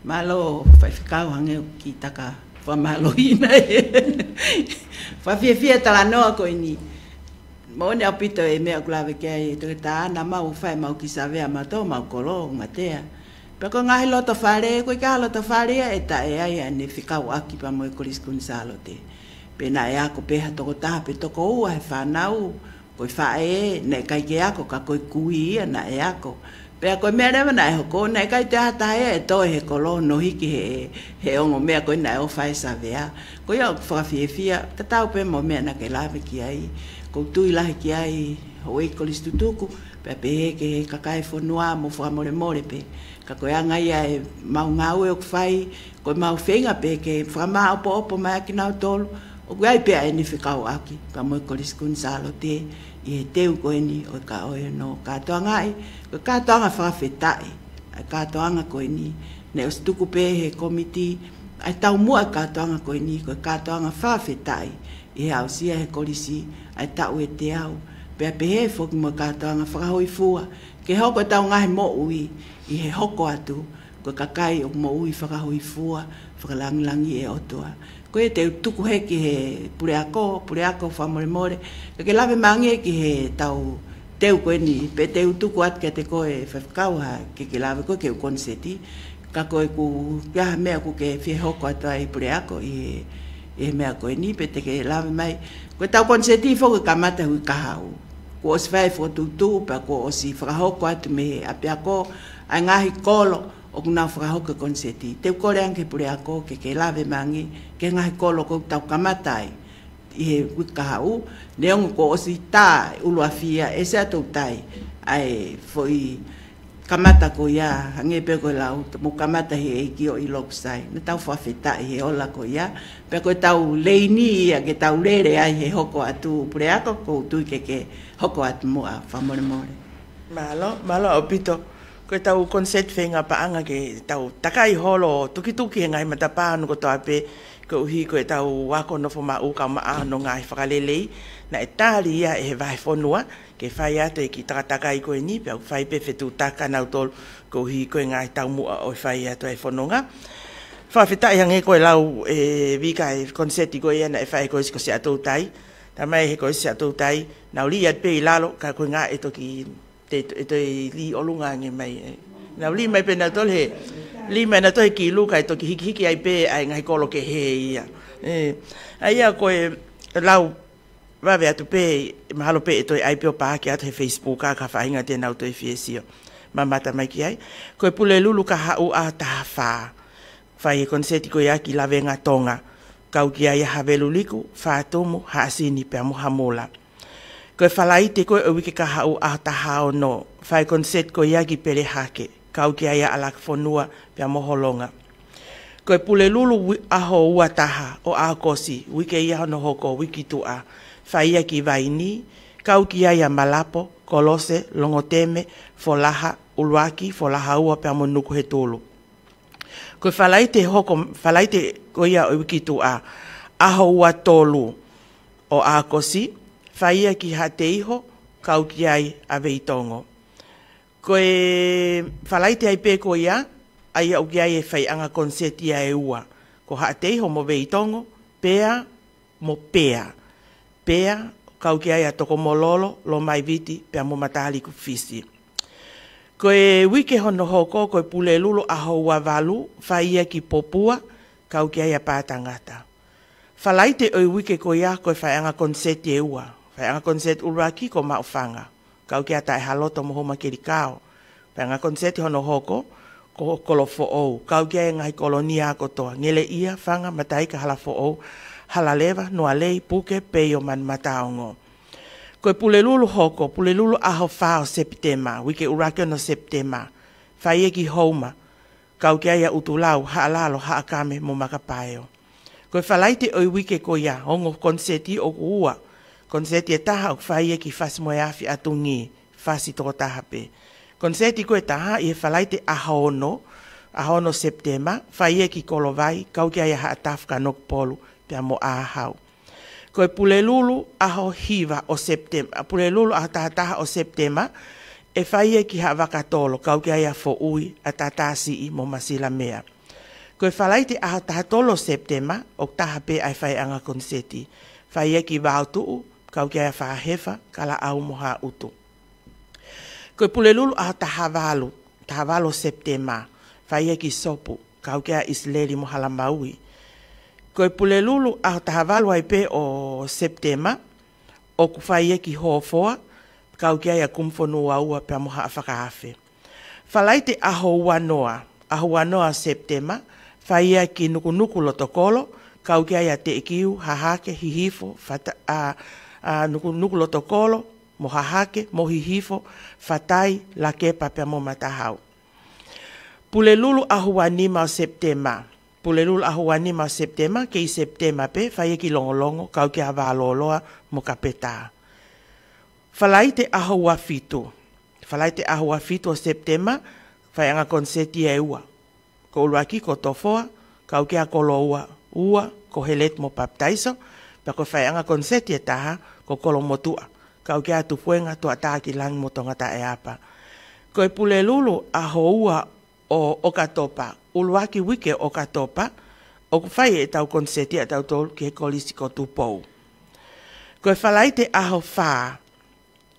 mālō faifekau, hangē ʻoku kiʻi taka fakamālō ʻi nai. Fakafiefia talanoa ko eni. Moʻoni ʻaupito e meʻa ʻoku lave ki ai e toketā, naʻa mau fai mau kiʻi savea mautolu, mau kolo, Matea. Pea ko e ngaahi lotofale, ko e kiʻi lotofale ia ʻe taʻe ʻi ai ʻene fekauʻaki pea mo e Kolisi Kuini Sālote. Pea naʻe ako pē ha toko taha pe toko ua he fānau, ko e faʻē, naʻe ʻikai ke ako, ka ko e kui ia naʻe ako. Pea ko e meʻa leva naʻe hoko, naʻe ʻikai toe ha taha ia ʻe toe he kolo, hono hiki he, he ongo meʻa ko ē naʻe ʻofa ai e savea. Ko ia ʻoku fakafiefia, tatau pē mo e meʻa naʻa ke lave ki ai, ʻoku ou tui lahi ki ai, houʻeiki kolisi tutuku, pea pehē ki he kakai e fonua, mou fakamolemole pē. Ka ko e anga ia ʻemau ngāue ʻoku fai, ko ʻemau feinga pē ke fakamāʻopoʻopo mai ʻa kinautolu, ʻoku ʻi ai pē ʻa ʻene fekauʻaki pea mo e Kolisi Kuini Sālote ʻi he teu ko eni ʻo e kahaʻu ʻe ono. Kātoangaʻi, ko e kātoanga fakafetaʻi ʻa e kātoanga ko eni, naʻe ʻosi tuku pē ʻe he kōmiti ʻa e taumuʻa ʻa e kātoanga ko eni, ko e kātoanga fakafetaʻi ʻi he aʻusia ʻe he kolisi ʻa e taʻu ʻe teau, pea pehē foki mo e kātoanga fakahōifua ke hoko ʻetau ngaahi moʻui ʻi he hoko atu ko e kakai ʻoku moʻui fakahōifua, fakalangilangiʻi e ʻOtua. Ko ia te u tuku hē ki he puleako, puleako fakamolemole, ke ke lave mai ange ki he tau teu ko eni, pe te u tuku atu kiate koe faifekau ha ke ke lave koe ki he koniseti, ka ko ʻeku kiʻi meʻa ʻoku ke fie hoko atu ai puleako ʻi he, ʻi he meʻa ko eni, pe te ke lave mai. Ko ʻetau koniseti foki ʻe kamata he uike kahaʻu. Kuo ʻosi fai e fokotuʻutuʻu, pea kuo ʻosi fakahoko atu mei he ʻapiako ʻa e ngaahi kolo ʻoku nau fakahoko e koniseti. Te u kole ange ki he puleako ke ke lave mai ange ki he ngaahi kolo ʻoku tau kamata ai ʻi he uike kahaʻu, neongo kuo ʻosi tā ʻuluafi ia ʻe Sea Toutai ʻa e foʻi kamata ko ia, hangē pē ko e lau, mou kamata he ʻEiki ʻo ʻi loku sai. Naʻa tau fakafetaʻi he ola ko ia, pea ko ʻetau leini ia ke tau lele ai he hoko atu puleako, ʻoku ou tui ke ke hoko atu muʻa fakamolemole. Mālō, mālō ʻaupito. Ko ʻetau koniseti feinga paʻanga ke tau takai holo tukituki he ngaahi matapā hono kotoa pē, koeʻuhi ko ʻetau ako nofo maʻu kae ʻumaʻā hono ngaahi fakalelei, naʻe tali ia ʻe he vahefonua, ke fai atu e kiʻi takatakai ko eni, pea ʻoku fai pē fetuʻutaki ʻanautolu, koeʻuhi ko e ngaahi taumuʻa ʻoku fai atu ai e fononga. Fakafetaʻi hangē ko e lau ʻe Vika e koniseti ko ia naʻe fai ʻe he kolisi ko Sea Toutai. Talamai ʻe he kolisi Sea Toutai, nau lī atu pē ʻi lalo, ka ko e ngaahi ʻe toki te, te, te lī ʻolunga ange mai, ē. Nau lī mai pē nautolu he, lī mai nautolu he kilu kae toki hikihiki ai pē ʻa e ngaahi kolo kehe ia. Ē, ʻa ia ko e lau vave atu pē, mahalo pē ʻe toe ʻai pē ʻo paaki atu he Facebook ʻa e kau faʻahinga te nau toe fie sio mamata mai ki ai. Ko e Pulelulu Kahaʻu ʻaho taha fā. Fai e koniseti ko ia ki Lavengatonga. Kau ki ai ʻa Haveluliku, Fatumu, Haʻasini pea mo Hamula. Ko e Falaite ko ē ʻo e uike kahaʻu ʻaho taha ono, fai e koniseti ko ia ki Pelehake, kau ki ai ʻa ʻAlakifonua pea mo Holonga. Ko e Pulelulu ui-, ʻaho ua taha ʻo ʻAokosi, uike ia hono hoko, uike tuʻa, fai ia ki Vaini, kau ki ai ʻa Malapo, Kolose, Longoteme, Folaha, ʻUluaki, Folaha Ua pea mo Nukuhetulu. Ko e Falaite hoko, Falaite ko ia ʻo e uike tuʻa, ʻaho ua tolu ʻo ʻAokosi, fai ia ki Haʻateiho, kau ki ai ʻa Veitongo. Ko e Falaite ai pē ko ia, ʻa ia ʻoku ʻi ai e faiʻanga koniseti ia ʻe ua. Ko Haʻateiho mo Veitongo, pea mo Pea. Pea, kau ki ai ʻa Tokomololo, Lomaiviti, pea mo Mataliku Fisi. Ko e uike hono hoko, ko e Pulelulu ʻaho ua valu, fai ia ki Popua, kau ki ai ʻa Pātangata. Falaite ʻo e uike ko ia ko e faiʻanga koniseti ʻe ua. Faiʻanga koniseti ʻuluaki ko Maʻufanga, kau ki ai ʻa Taʻehaloto mo Houmakelikao. Faiʻanga koniseti hono hoko ko Kolofoʻou, kau ki ai e ngaahi kolonia kotoa, Ngeleʻia, Fanga, Mataika, Halafoʻou, Halaleva, Nualei, Puke, Peio, Manumataongo. Ko e Pulelulu hoko, Pulelulu ʻaho fā ʻo Sepitema, uike ʻuluaki hono Sepitema, fai ia ki Houma, kau ki ai ʻa ʻUtulau, Haʻalalo, Haʻakame mo Makapaeo. Ko e Falaite ʻo e uike ko ia, ongo koniseti ʻoku ua. Koniseti ʻe taha ʻoku fai ia ki Fasi-moe-Afi-ʻAtungi, Fasi tokotaha pē. Koniseti ko ē ʻe taha ʻi he Falaite ʻaho ono, ʻaho ono Sepitema, fai ia ki Kolovai, kau ki ai ʻa Haʻatafu, Kanokupolu, pea mo ʻAhau. Ko e Pulelulu ʻaho hiva ʻo Sepitema, Pulelulu ʻaho taha taha ʻo Sepitema, ʻe fai ia ki Haʻavakatolo, kau ki ai ʻa Foʻui, ʻa Tatasiʻi mo Masilamea. Ko e Falaite ʻaho taha tolu ʻo Sepitema, ʻoku taha pē ʻa e faiʻanga koniseti. Fai ia ki Vaotuʻu, kau ki ai ʻa Fahefa, Kalaʻau mo Haʻutu. Ko e Pulelulu ʻaho taha valu, taha valu ʻo Sepitema, fai ia ki Sopu, kau ki ai ʻa ʻIsileli mo Halamaui. Ko e Pulelulu ʻaho taha valu ai pē ʻo Sepitema, ʻoku fai ia ki Hofoa, kau ki ai ʻa Kumu Fonua Ua pea mo Haʻafakaafe. Falaite ʻaho ua noa, ʻaho ua noa Sepitema, fai ia ki Nukunuku Lotokolo, kau ki ai ʻa Teʻekiu, Hahake, Hihifo, Fata-, ʻa, ʻa Nukunuku Lotokolo, mo Hahake, mo Hihifo, Fatai, Lakepa pea mo Matahau. Pulelulu ʻaho ua nima ʻo Sepitema. Pulelulu ʻaho ua nima ʻo Sepitema, kei Sepitema pē, fai ia ki Longolongo, kau ki ai ʻa Valoloa mo Kapetā. Falaite ʻaho ua fitu. Falaite ʻaho ua fitu ʻo Sepitema, faiʻanga koniseti ia ʻe ua. Ko e ʻuluaki ko Tofoa, kau ki ai ʻa Koloua Ua, ko Heleti mo Papitaiso, pea ko e faiʻanga koniseti ʻe taha, ko Kolomotuʻa, kau ki ai ʻa Tupuenga, Tuʻatakilangi mo Tongataʻeapa. Ko e Pulelulu ʻaho ua ʻo ʻOkatopa, ʻuluaki uike ʻo ʻOkatopa, ʻoku fai ʻetau koniseti ʻatautolu ki he Kolisi ko Tupou. Ko e Falaite ʻaho fā,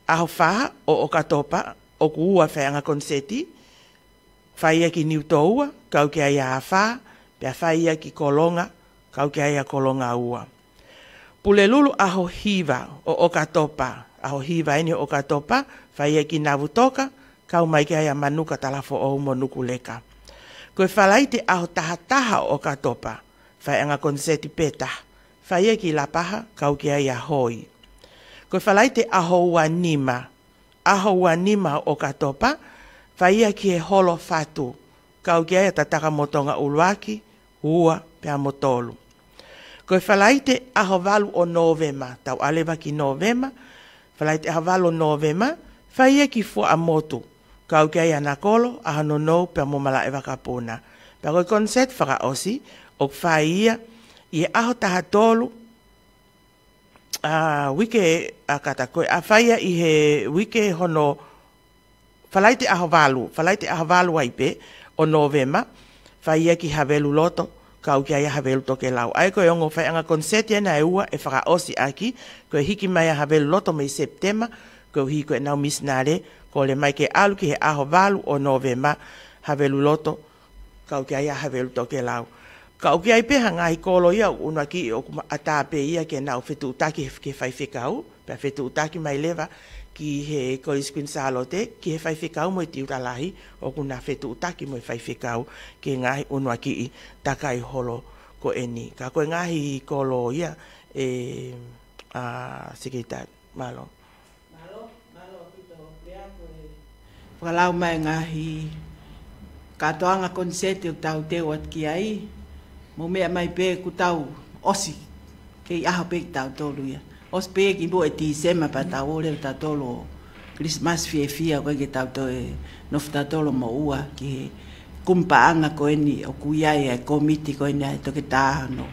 ʻaho fā ʻo ʻOkatopa, ʻoku ua faiʻanga koniseti, fai ia ki Niutoua, kau ki ai ʻa Afā, pea fai ia ki Kolonga, kau ki ai ʻa Kolonga Ua. Pulelulu ʻaho hiva ʻo ʻOkatopa, ʻaho hiva eni ʻo ʻOkatopa, fai ia ki Navutoka, kau mai ki ai ʻa Manuka, Talafoʻou mo Nukuleka. Ko e Falaite ʻaho taha taha ʻo ʻOkatopa, faiʻanga koniseti pē taha, fai ia ki Lapaha, kau ki ai ʻa Hoi. Ko e Falaite ʻaho ua nima, ʻaho ua nima ʻo ʻOkatopa, fai ia ki he Holo Fatu, kau ki ai ʻa Tatakamotonga ʻuluaki, ua, pea mo tolu. Ko e Falaite ʻaho valu ʻo Nōvema, tau ʻalu leva ki Nōvema, Falaite ʻaho valu ʻo Nōvema, fai ia ki Fuaʻamotu, kau ki ai ʻa Nakolo, ʻAhononou, pea mo Malaʻevakapuna. Pea ko e koniseti fakaʻosi, ʻoku fai ia ʻi he ʻaho taha tolu, ʻa, uike, ʻa, kata ko ē, ʻa, fai ia ʻi he uike hono Falaite ʻaho valu, Falaite ʻaho valu ai pē ʻo Nōvema, fai ia ki Haveluloto, kau ki ai ʻa Havelutokelau. ʻA ia ko e ongo faiʻanga koniseti ena ʻe ua ʻe fakaʻosi ʻaki, ko e hiki mai ʻa Haveluloto mei Sepitema, koeʻuhi ko ʻenau misinale, kole mai ke ʻalu ki he ʻaho valu ʻo Nōvema, Haveluloto, kau ki ai ʻa Havelutokelau. Ka ʻoku ʻi ai pē ha ngaahi kolo ia ʻoku ʻunuakiʻi ʻoku ma-, ʻatā pē ia ke nau fetuʻutaki he, ki he faifekau, pea fetuʻutaki mai leva ki he Kolisi Kuini Sālote, ki he faifekau mo e tiuta lahi, ʻoku na fetuʻutaki mo e faifekau ki he ngaahi ʻunuakiʻi takai holo ko eni. Ka ko e ngaahi kolo ia, ʻe, ʻa, Sekelitali, mālō. Mālō, mālō ʻaupito Lea ko e fakalau mai ngaahi kātoanga koniseti ʻoku tau teu atu ki ai. Mou meʻa mai pē kuo tau ʻosi, kei ʻaho pē kitautolu ia. ʻOsi pē ki muʻa ʻi Tīsema pea tau ō leva tautolu ʻo Kilisimasi fiefia ko ē ke tau toe nofo tautolu mo ua ki he kumi paʻanga ko eni ʻoku ʻi ai e kōmiti ko eni ʻa e toketā hono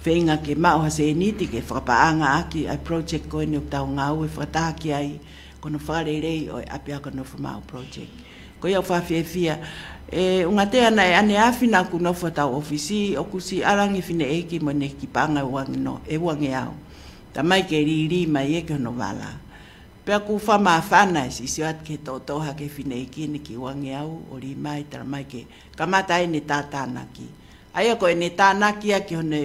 feinga ke maʻu ha sēniti ke fakapaʻanga ʻaki ʻa e project ko eni ʻoku tau ngāue fakataha ki ai, ko hono fakalelei ʻo e ʻApiako Nofo Maʻu project. Ko ia ʻoku fakafiefia, ʻe ʻUngatea naʻe ʻaneafi naʻa ku nofo ʻi hotau ʻōfisi, ʻoku siʻi ʻalu ange e fineʻeiki mo ʻene kiʻi paʻanga ʻe uange no, ʻe uangeau. Talamai ke lī, lī mai ia ki hono vala. Pea ʻoku fakamāfana e siʻi sio atu ki he toʻotoʻo hake e fineʻeiki ʻene kiʻi uangeau ʻo lī mai, talamai ke kamata ʻene tātānaki. ʻA ia ko ʻene tānaki ia ki hono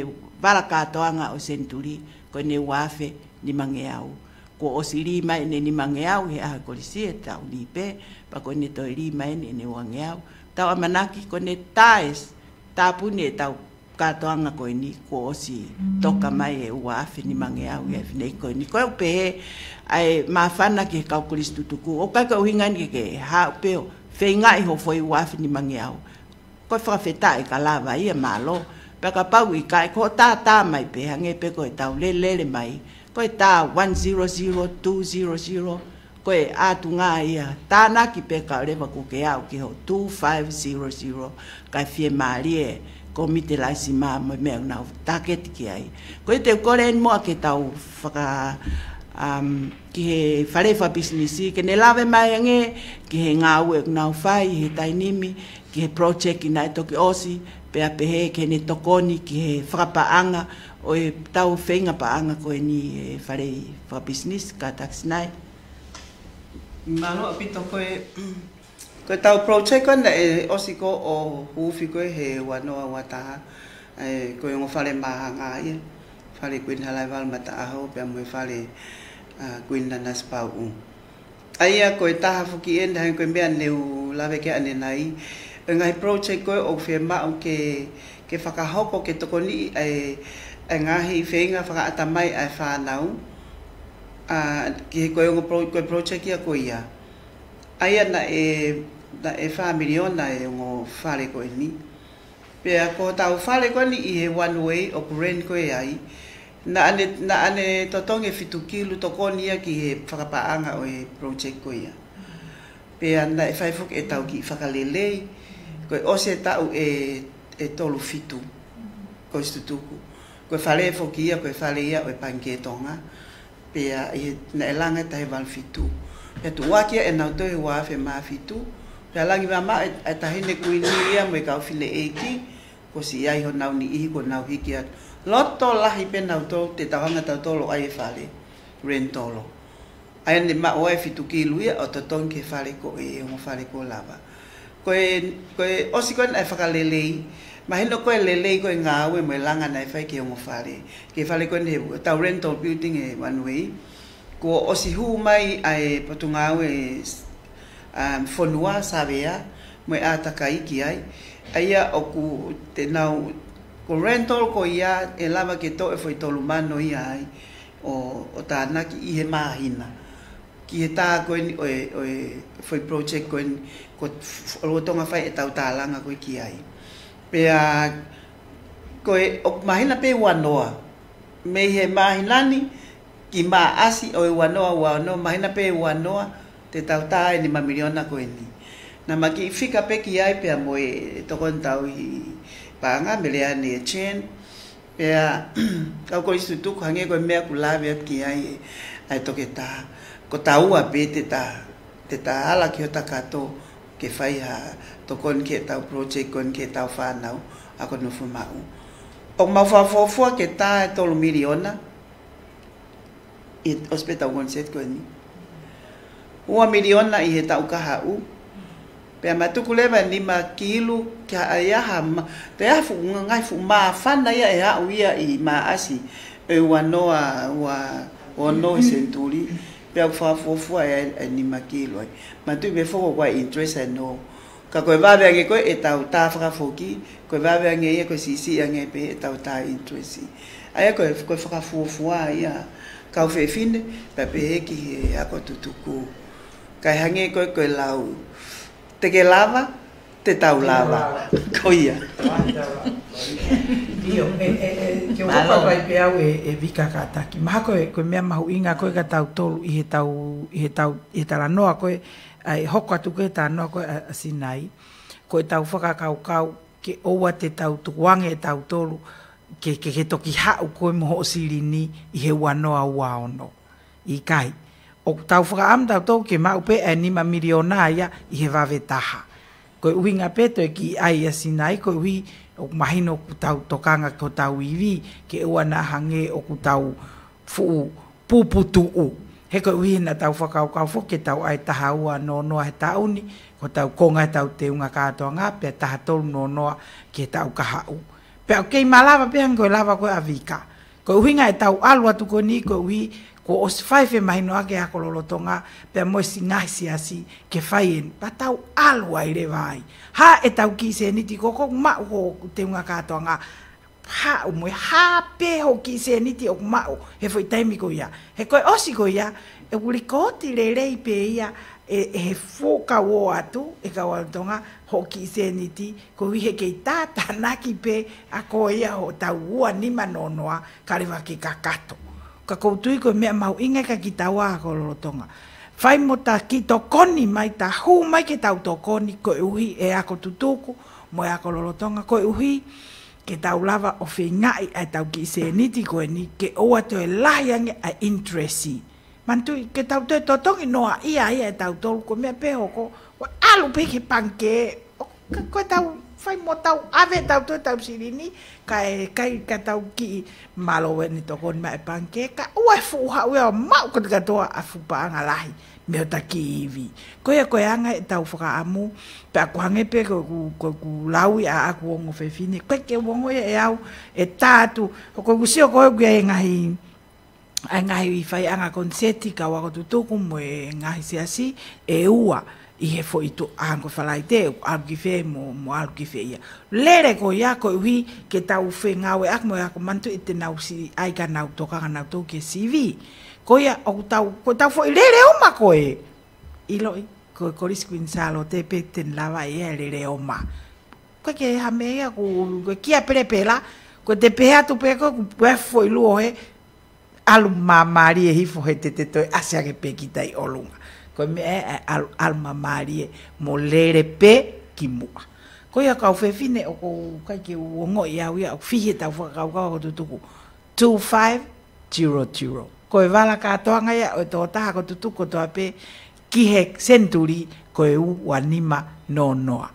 vala kātoanga ʻo e senituli, ko ʻene ua afe nimangeau. Kuo ʻosi lī mai ʻene nimangeau he ʻaho ʻo e kolisi he taʻu ni pē, pea ko ʻene toe lī mai eni ʻene uangeau. Tau ʻamanaki ko ʻene tā ʻe, tāpuni ʻetau kātoanga ko eni kuo ʻosi toka mai e ua afe nimangeau ia e fineʻeiki ko eni. Ko e ʻoku pehē ʻa e māfana ki he kau kolisi tutuku. ʻOku ʻikai ko e ʻuhinga eni ke, ke haʻu pē ʻo feingaʻi hoʻo foʻi ua afe nimangeau. Ko e fakafetaʻi ka lava ia, mālō. Pea kapau ʻikai, ko hoʻo tātā mai pē, hangē pē ko ʻetau lelele mai, ko e tā one zero zero, two zero zero, ko e ʻatunga ia, tānaki pē kae ʻoua leva kuo ke aʻu ki hoʻo two five zero zero, kae fiemālie e Kōmite Laisima mo e meʻa ʻoku nau tāketi ki ai. Ko ia te u kole eni muʻa ke tau faka, um, ki he fale fakapisinisi, ke ne lave mai ange ki he ngāue ʻoku nau fai he taimi ni, ki he project naʻe toki ʻosi, pea pehē ke ne tokoni ki he fakapaʻanga ʻo ʻetau feinga paʻanga ko eni e fale fakapisinisi, kātaki Sinai. Mālō ʻaupito. Ko e, ko ʻetau project ko ē naʻe ʻosi ko ē ʻo huufi ko ē he ua noa ua taha, ē, ko e ongo fale māhanga ia, Fale Kuini Halaevalu Mataʻaho, pea mo e fale, ʻa, Kuini Nanasipauʻu. ʻA ia ko e taha foki eni, hangē ko e meʻa ne u lave ki ai ʻanenai, ʻo e ngaahi project ko ē ʻoku fiemaʻu ke, ke fakahoko ke tokoniʻi ʻa e, ʻa e ngaahi feinga fakaʻatamai ʻa e fānau, ʻa, ki he ko e ongo pro-, ko e project ia ko ia. ʻA ia naʻe, naʻe fā miliona e ongo fale ko eni. Pea ko hotau fale ko eni ʻi he One Way ʻoku rent ko ē ai, naʻa ne, naʻa ne totongi e fitu kilu tokoni ia ki he fakapaʻanga ʻo e project ko ia. Pea naʻe fai foki ʻetau kiʻi fakalelei, ko e ʻosi e taʻu ʻe, ʻe tolu fitu, ko e situtuku. Ko e fale foki ia, ko e fale ia ʻo e Pangikē Tonga. Pea ʻi he, naʻe langa e taha valu fitu. Pea tuʻuaki ia ʻe nautolu he ua afe mā fitu. Pea langi mamaʻo e, e taʻahine kuini ia mo e kau fineʻeiki, kuo ʻosi ʻi ai honau niʻihi kuo nau hiki atu. Loto lahi pē nautolu te tau hanga tautolu ʻo ʻai e fale, rental. ʻA ia ne maʻu ai e fitu kilu ia ʻo totongi ki he fale ko ē, ongo fale kuo lava. Ko e, ko e ʻosi ko ē naʻe fakalelei, mahino ko e lelei ko ē ngāue mo e langa naʻe fai ki he ongo fale. Ki he fale ko eni he tau rental building he One Way. Kuo ʻosi hū mai ʻa e Potungāue, um, Fonua, Savea, mo e ʻātakai ki ai. ʻA ia ʻoku te nau, ko e rental ko ia ʻe lava ke toʻo e foʻi tolu mano ia ai ʻo, ʻo tānaki ʻi he māhina. Ki he tā ko eni ʻo e, ʻo e foʻi project ko eni, ko f-, f-, lolotonga fai ʻetau tālanga ko ē ki ai. Pea ko e, ʻoku māhina pē ua noa. Mei he māhina ni ki Maʻasi ʻo e ua noa ua ono, māhina pē ua noa, te tau tā e nima miliona ko eni. Naʻa ma kiʻi fika pē ki ai pea mo e tokoni tauhi paʻanga, Meleane Chen, pea kau kolisi tutuku, hangē ko e meʻa kuo lave atu ki ai ʻa e toketā. Ko taua pē te ta, te ta ala ki hota kato ke fai ha tokoni ki heʻetau project ko eni ki heʻetau fānau ako nofo maʻu. ʻOku mau fakafuofua ke tā e tolu miliona, ʻi he ʻosi pē ʻetau concept ko eni. Ua miliona ʻi he taʻu kahaʻu. Pea ma tuku leva e nima kilu ki ha ʻai ʻa ha ma-, te ʻai ha fuʻu nga-, ngaahi fuʻu māfana ia ʻe aʻu ia ʻi Maʻasi ʻo e ua noa ua ono he senituli. Pea ʻoku fakafuofua e, e nima kilu ai. Ma tui me foko ko e interest ʻe nō. Ka ko e vave ange ko ē ʻetau tā fakafoki, ko e vave ange ia ko e siʻisiʻi ange pē ʻetau tā interest. ʻA ia ko e, ko e fakafuofua ia kau fefine, pea pehē ki he ako tutuku. Kae hangē ko e, ko e lau, te ke lava, te tau lava. Ko ia. ʻIo, e, e, e, ke u hoko atu ai pē au e, e Vika kātaki. Mahalo ko e, ko e meʻa mahuʻinga ko ē kia tautolu ʻi heʻetau, ʻi heʻetau, ʻi he talanoa ko ē, ʻa e hoko atu ko ē talanoa ko ē ʻa, ʻa Sinai, ko ʻetau fakakaukau ke ʻoua te tau tukuange ʻe tautolu ke, ke, ke toki haʻu koe mo hoʻo silini ʻi he ua noa ua ono. ʻIkai. ʻOku tau fakaʻamu tautolu ke maʻu pē ʻa e nima miliona ia ʻi he vave taha. Ko e ʻuhinga pē toe kiʻi ʻai ʻa Sinai, koeʻuhi ʻoku mahino ʻoku tau tokanga ki hotau ivi, ke ʻoua naʻa hangē ʻoku tau fuʻu puputuʻu. He koeʻuhi naʻa tau fakakaukau foki ke tau ʻai taha ua noa noa he taʻu ni, ko hotau konga ʻetau teunga kātoanga, pea taha tolu noa noa ki he taʻu kahaʻu. Pea ʻoku kei malava pē hangē ko e lava ko ē ʻa Vika. Ko e ʻuhinga ʻetau ʻalu atu ko eni, koeʻuhi kuo ʻosi fai femahinoʻaki ʻa e ako lolotonga, pea mo e siʻi ngaahi siasi ke fai eni. Pea tau ʻalu ai leva ai. Hā ʻetau kiʻi sēniti ko ē ʻoku maʻu hoʻo teunga kātoanga. Haʻu mo e hā pē hoʻo kiʻi sēniti ʻoku maʻu he foʻi taimi ko ia. He ko e ʻosi ko ia, ʻe uli kooti lelei pē ia ʻe, ʻe he fuʻu kau ō atu, ʻe kau atu Tonga, hoʻo kiʻi sēniti, koeʻuhi he kei tātānaki pē ʻa koe ia hotau ua nima noa noa, ka leva ke kakato. Ka ʻoku ou tui ko e meʻa mahuʻinga ia kia kitaua ako lolotonga. Fai mo ta kiʻi tokoni mai, ta hū mai ke tau tokoni, koeʻuhi ʻe ako tutuku, mo e ako lolotonga, koeʻuhi ke tau lava ʻo feingaʻi ʻa ʻetau kiʻi sēniti ko eni, ke ʻoua toe lahi ange ʻa e interest. Manatuʻi, ke tau toe totongi noa ia ia ʻe tautolu, ko e meʻa pē hoko, ʻoua ʻalu pē ki he pangikē, ʻo, ka, ko ʻetau fai mo tau ʻave tautolu ʻetau silini, kae, kae, ka tau kiʻi mālō eni tokoni mai e pangikē, kae ʻoua ʻe fuʻu haʻu ia ʻo maʻu kotoa kotoa ʻa e fuʻu paʻanga lahi mei hota kiʻi ivi. Ko ia ko e anga ʻetau fakaʻamu, pea ʻoku hangē pē ko ʻeku, ko ʻeku lau ia ʻaʻaku ongo fefine, ko e ke ongo ia ʻe au, ʻe tā atu, ʻoku ou sio ko ē ʻoku ʻi ai e ngaahi, ʻa e ngaahi faiʻanga koniseti, kau ako tutuku mo e ngaahi siasi, ʻe ua ʻi he foʻi tuʻuʻanga ko Falaite, ʻoku ʻalu ki fē mo, mo ʻalu ki fē ia. Lele ko ia koeʻuhi ke tau fengāueʻaki mo e ako, manatuʻi te nau siʻi ʻai ka nau tokanga nautolu ki he C V. Ko ia ʻoku tau, ko ʻetau foʻi lele uma ko ē. ʻIloʻi, ko e Kolisi Kuini Sālote pē te ne lava ia e lele uma. Ko e ke ha meʻa ia ko, ko e kia pelepela, ko e te pehē atu pē ko, ko e foʻi luo he, ʻalu māmālie hifo he te te toe ʻasi ange pē kita ʻi ʻolunga. Ko e meʻa ē, ʻalu, ʻalu māmālie mo lele pē ki muʻa. Ko ia kau fefine ʻoku ʻikai ke u ongoʻi au ia, ʻoku fihi ʻetau fakakaukau ako tutuku. Two five zero zero. Ko e vala kātoanga ia ʻo e tokotaha ako tutuku kotoa pē ki he senituli ko e ua nima noa noa.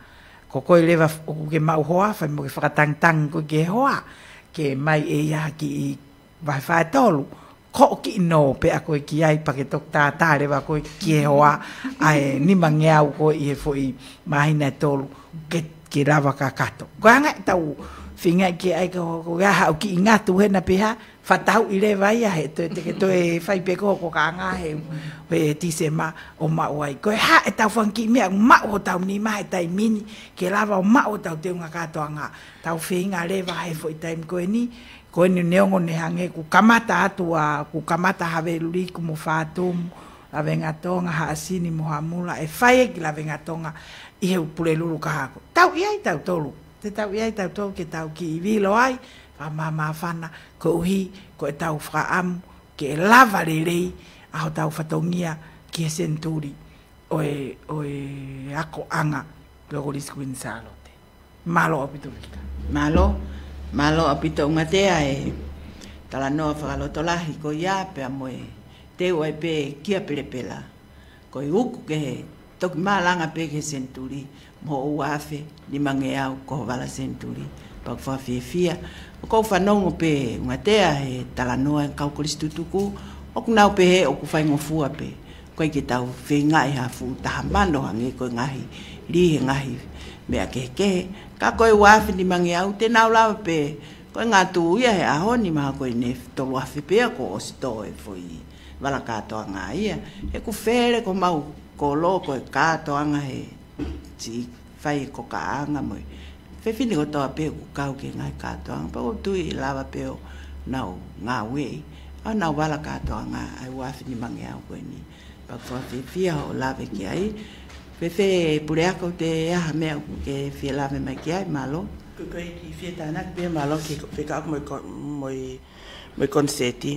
Ko koe leva ʻoku ke maʻu hoa, fai mo ke fakatangitangi koe ki he hoa, ke mai ʻe ia ha kiʻi vahe fā ʻe tolu. Ko e kiʻi nō pē ʻa koe ki ai pea ke toki tātā leva koe ki he hoa ʻa e nima ngeau ko ē ʻi he foʻi māhina ʻe tolu ke, ke lava kakato. Ko e anga ʻetau feinga ke ʻai ka ko, ko e haʻu kiʻi ngatu hena pē ha, fakatauʻi leva ia he toe, te ke toe fai pē ko, ko ka anga he, he Tīsema ʻo maʻu ai. Ko e hā ʻetau fanga kiʻi meʻa maʻu hotau nima he taimi ni, ke lava ʻo maʻu hotau teunga kātoanga. Tau feinga leva he foʻi taimi ko eni, ko eni neongo ne hangē kuo kamata atu ʻa, kuo kamata Haveluli, kuo mo Fatumu, Lavengatonga, Haʻasini mo Hamula, ʻe fai e kiʻi Lavengatonga ʻi he Pulelulu ka hoko. Tau ʻi ai tautolu, te tau ʻi ai tautolu ke tau kiʻi vilo ai, fakamāmāfana, koeʻuhi ko ʻetau fakaʻamu ke lava lelei ʻa hotau fatongia ki he senituli ʻo e, ʻo e akoʻanga ʻo e Kolisi Kuini Sālote. Mālō ʻaupito Vika. Mālō, mālō ʻaupito Ungatea e talanoa fakalotolahi ko ia pea mo e teu ai pē kia pelepela. Ko e uku ke he toki malanga pē ki he senituli, mo e ua afe nima ngeau ko ho vala senituli, pea ʻoku fakafiefia. ʻOku ou fanongo pē Ungatea he talanoa e kau kolisi tutuku, ʻoku nau pehē ʻoku faingofua pē. ʻOku ʻikai ke tau feingaʻi ha fuʻu taha mano hangē ko e ngaahi lī he ngaahi meʻa kehekehe. Ka ko e ua afe nima ngeau te nau lava pē, ko e ngatu ia he ʻaho ni mahalo ko ʻene tolu afe pē ia kuo ʻosi tō e foʻi vala kātoanga ia. He ʻoku fele ko homau kolo ko e kātoanga he siʻi fai e kokaʻanga mo e fefine kotoa pē ʻoku kau ki he ngaahi kātoanga. Pea ʻoku ou tui ʻe lava pē ʻo nau ngāueʻi ʻa honau vala kātoanga ʻa e ua afe nima ngeau ko eni. Pea ʻoku fakafiefia hoʻo lave ki ai. Fēfē Puleako, te ʻi ai ha meʻa ʻoku ke fie lave mai ki ai, mālō. Ko, ko e kiʻi fie tānaki pē mālō ki he ko, fekauʻaki mo e ko, mo e, mo e koniseti.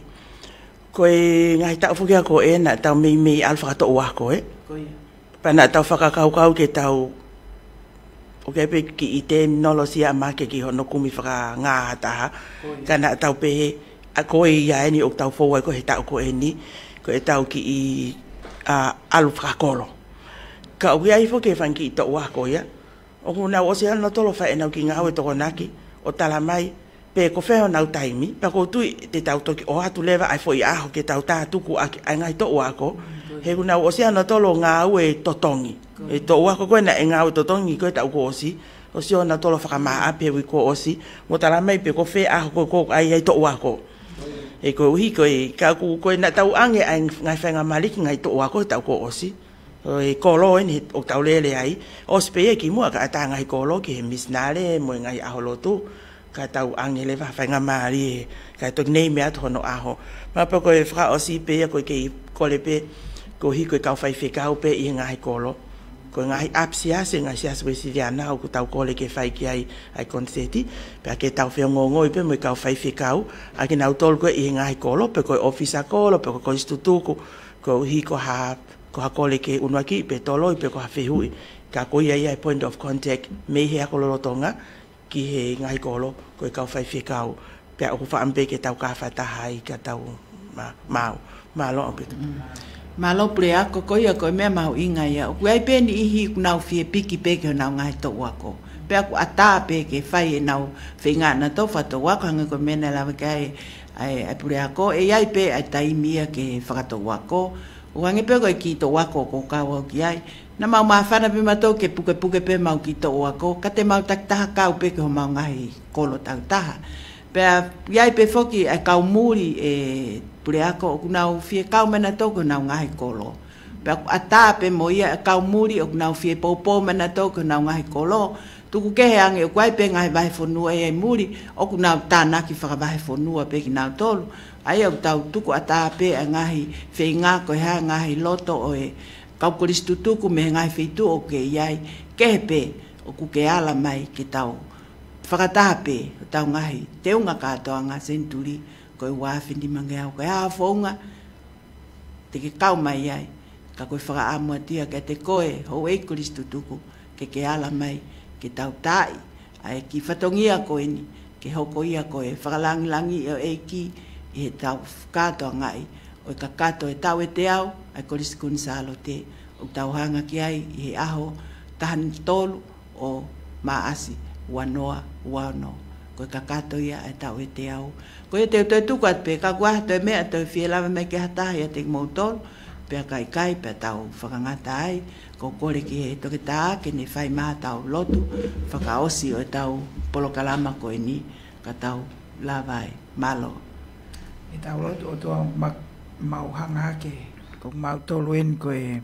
Ko e ngaahi taʻu foki ia ko ē naʻa tau meimei ʻalu fakatoʻu ako, ē? Ko ia. Pea naʻa tau fakakaukau ke tau ʻOku ʻi ai pē kiʻi teminolosia ʻa Make ki hono kumi fakangāhataha. Ka naʻa tau pehē, ʻa ko ia eni ʻoku tau fou ai ko ē he taʻu ko eni, ko ʻetau kiʻi, ʻa, ʻalu fakakolo. Ka ʻoku ʻi ai foki e fanga kiʻi toʻu ako ia, ʻoku nau ʻosi ʻalu nautolu ʻo fai ʻenau kiʻi ngāue Tokonaki, ʻo tala mai, pe ko fē honau taimi, pea ʻoku ou tui te tau toki ʻoatu leva ʻa e foʻi ʻaho ke tau tā tuku ʻaki ʻa e ngaahi toʻu ako, he ʻoku nau ʻosi ʻalu nautolu ʻo ngāue totongi. E toʻu ako ko ē naʻe ngāue totongi ko ē taʻu kuo ʻosi, ʻosi ʻalu nautolu ʻo fakamāʻapi he uike kuo ʻosi, mo tala mai pe ko fē ʻaho ko ē ʻoku ʻi ai ʻa e toʻu ako. He koeʻuhi ko e, ka ʻoku, ko e naʻa tau ʻange ʻa e ngaahi faingamālie ki he ngaahi toʻu ako he taʻu kuo ʻosi. ʻO e kolo eni he ʻoku tau lele ai. ʻOsi pē ia kimuʻa ka ʻatā ngaahi kolo ki he misinale mo e ngaahi ʻaho lotu. Ka tau ʻange leva ha faingamālie, ka toki neʻi meʻa atu hono ʻaho. Mahalo pē ko e fakaʻosi pē ia ko e kei kole pē, koeʻuhi ko e kau faifekau pē ʻi he ngaahi kolo. Ko e ngaahi ʻapisiasi, ngaahi siasi Uēsiliana ʻoku tau kole ke fai ki ai ʻa e koniseti. Pea ke tau feongoongoi pē mo e kau faifekau, ʻa kinautolu ko ē ʻi he ngaahi kolo, pe ko e ʻōfisa kolo, pe ko e kolisi tutuku, koeʻuhi ko ha, ko ha kole ke unuaki pe toloi pe ko ha fehuʻi. Ka ko ia ia e point of contact mei he ako lolotonga ki he ngaahi kolo, ko e kau faifekau. Pea ʻoku faʻa pē ke tau kāfataha ai ka tau ma-, maau. Mālō ʻaupito. Mālō Puleako, ko ia ko e meʻa mahuʻinga ia. ʻOku ʻi ai pē niʻihi ʻoku nau fie piki pē ki honau ngaahi toʻu ako. Pea ʻoku ʻatā pē ke fai ʻenau feinga naʻa tau fakatoʻu ako, hangē ko e meʻa naʻe lave ki ai ʻa e, ʻa e Puleako, ʻe ʻi ai pē ʻa e taimi ia ke fakatoʻu ako. ʻO hangē pē ko e kiʻi toʻu ako ʻoku ou kau au ki ai. Naʻa mau māfana pē mautolu ke pukepuke pē mau kiʻi toʻu ako, ka te mau takitaha kau pē ki homau ngaahi kolo takitaha. Pea ʻi ai pē foki ʻa e kau muli ʻe Puleako ʻoku nau fie kau mai nautolu ki honau ngaahi kolo. Pea ʻoku ʻatā pē mo ia ʻa e kau muli ʻoku nau fie poupou mai nautolu ki honau ngaahi kolo. Tuku kehe ange ʻoku ʻi ai pē ngaahi vahefonua ʻi ai muli, ʻoku nau tānaki fakavahefonua pē kinautolu. ʻA ia ʻoku tau tuku ʻatā pē ʻa e ngaahi feinga ko e hā, ngaahi loto ʻo e kau kolisi tutuku mei he ngaahi feituʻu ʻoku ke ʻi ai, kehe pē ʻoku ke ala mai ke tau fakataha pē hotau ngaahi teunga kātoanga senituli ko e ua afe nimangeau, ko e hā ha founga te ke kau mai ai, ka ko e fakaʻamu atu ia kiate koe, houʻeiki kolisi tutuku, ke ke ala mai ke tau taaʻi ʻa e kiʻi fatongia ko eni, ke hoko ia ko e fakalāngilangiʻi ʻo e ʻEiki ʻi heʻetau kātoangaʻi ʻo e kakato ʻe taʻu ʻe teau ʻa e Kolisi Kuini Sālote, ʻoku tau hanga ki ai ʻi he ʻaho taha tolu ʻo Maʻasi ua noa ua ono. Ko e kakato ia ʻa e taʻu ʻe teau. Ko ia te u toe tuku atu pē, ka ʻoku ʻi ai ha toe meʻa te u fie lave mai ki ai ha taha ʻiate kimoutolu, pea ka ʻikai pea tau fakangata ai, ko e kole ki he toketā ke ne fai mai haʻatau lotu fakaʻosi ʻo ʻetau polokalama ko eni, ka tau lava ai. Mālō. ʻE tau lotu. ʻOtua, ma-, mau hanga hake, ko mautolu eni ko e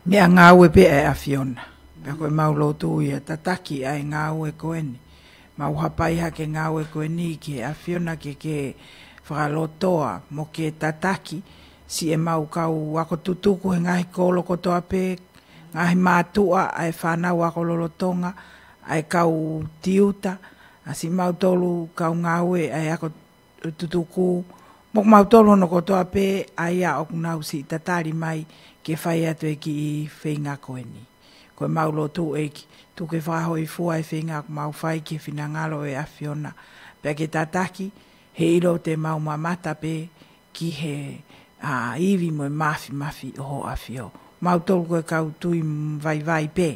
meʻangāue pē ʻa e ʻAfiona. Pea ko e mau lotu ia, tataki ʻa e ngāue ko eni. Mau hapai hake ngāue ko eni ki he ʻAfiona ke ke fakalotoa mo ke tataki siʻemau kau ako tutuku he ngaahi kolo kotoa pē, ngaahi mātuʻa ʻa e fānau ako lolotonga, ʻa e kau tiuta, ʻa siʻimautolu kau ngāue ʻa e ako tutuku, mo kimautolu hono kotoa pē ʻa ia ʻoku nau siʻi tatali mai ke fai atu e kiʻi feinga ko eni. Ko e mau lotu, ʻEiki, tuku ke fakahōifua e feinga ʻoku mau fai ki he finangalo ʻo e ʻAfiona. Pea ke tataki, heiʻilo te mau mamata pē ki he, ʻa, ivi mo e māfimafi ʻo hoʻo ʻAfio. Mautolu ko e kau tui vaivai pē,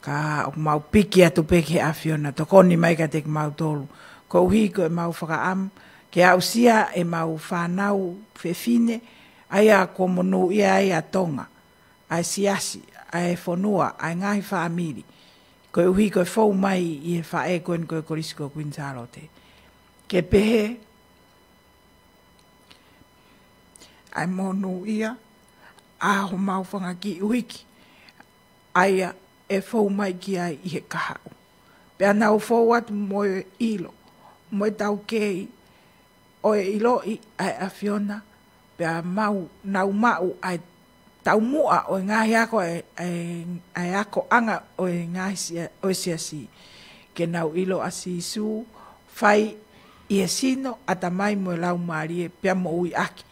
ka ʻoku mau piki atu pē ki he ʻAfiona, tokoni mai kiate kimautolu. Koeʻuhi ko e mau fakaʻamu ke aʻusia ʻemau fānau fefine, ʻa ia kuo monūʻia ai ʻa Tonga, ʻa e siasi, ʻa e fonua, ʻa e ngaahi fāmili. Koeʻuhi ko e fou mai ʻi he faʻē ko eni ko e Kolisi ko Kuini Sālote. Ke pehē ʻa e monūʻia ʻa homau fanga kiʻi ʻuhiki, ʻa ia ʻe fou mai ki ai ʻi he kahaʻu. Pea nau fou atu mo e ʻilo, mo e taukei, ʻo e ʻiloʻi ʻa e ʻAfiona, pea mau nau maʻu ʻa e taumuʻa ʻo e ngaahi ako ʻa e, ʻa e, ʻa e akoʻanga ʻo e ngaahi sia-, ʻo e siasi. Ke nau ʻilo ʻa Sīsū, fai ʻi he sino, ʻatamai mo e laumālie, pea moʻui ʻaki.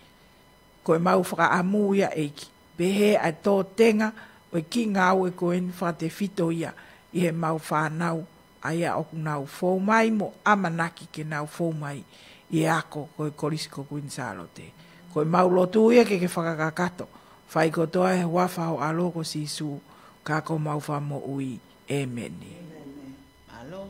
Ko e mau fakaʻamu ia, ʻEiki. Pehē ʻa e tōtenga ʻo e kiʻi ngāue ko eni, fakatefito ia ʻi heʻemau fānau, ʻa ia ʻoku nau fou mai mo ʻamanaki ke nau fou mai ʻi he ako ko e Kolisi ko Kuini Sālote. Ko ʻemau lotu ia ke ke fakakakato, fai kotoa he huafa ho ʻAlo ko Sīsū, ka ko homau Fakamoʻui. ʻĒmeni. Mālō.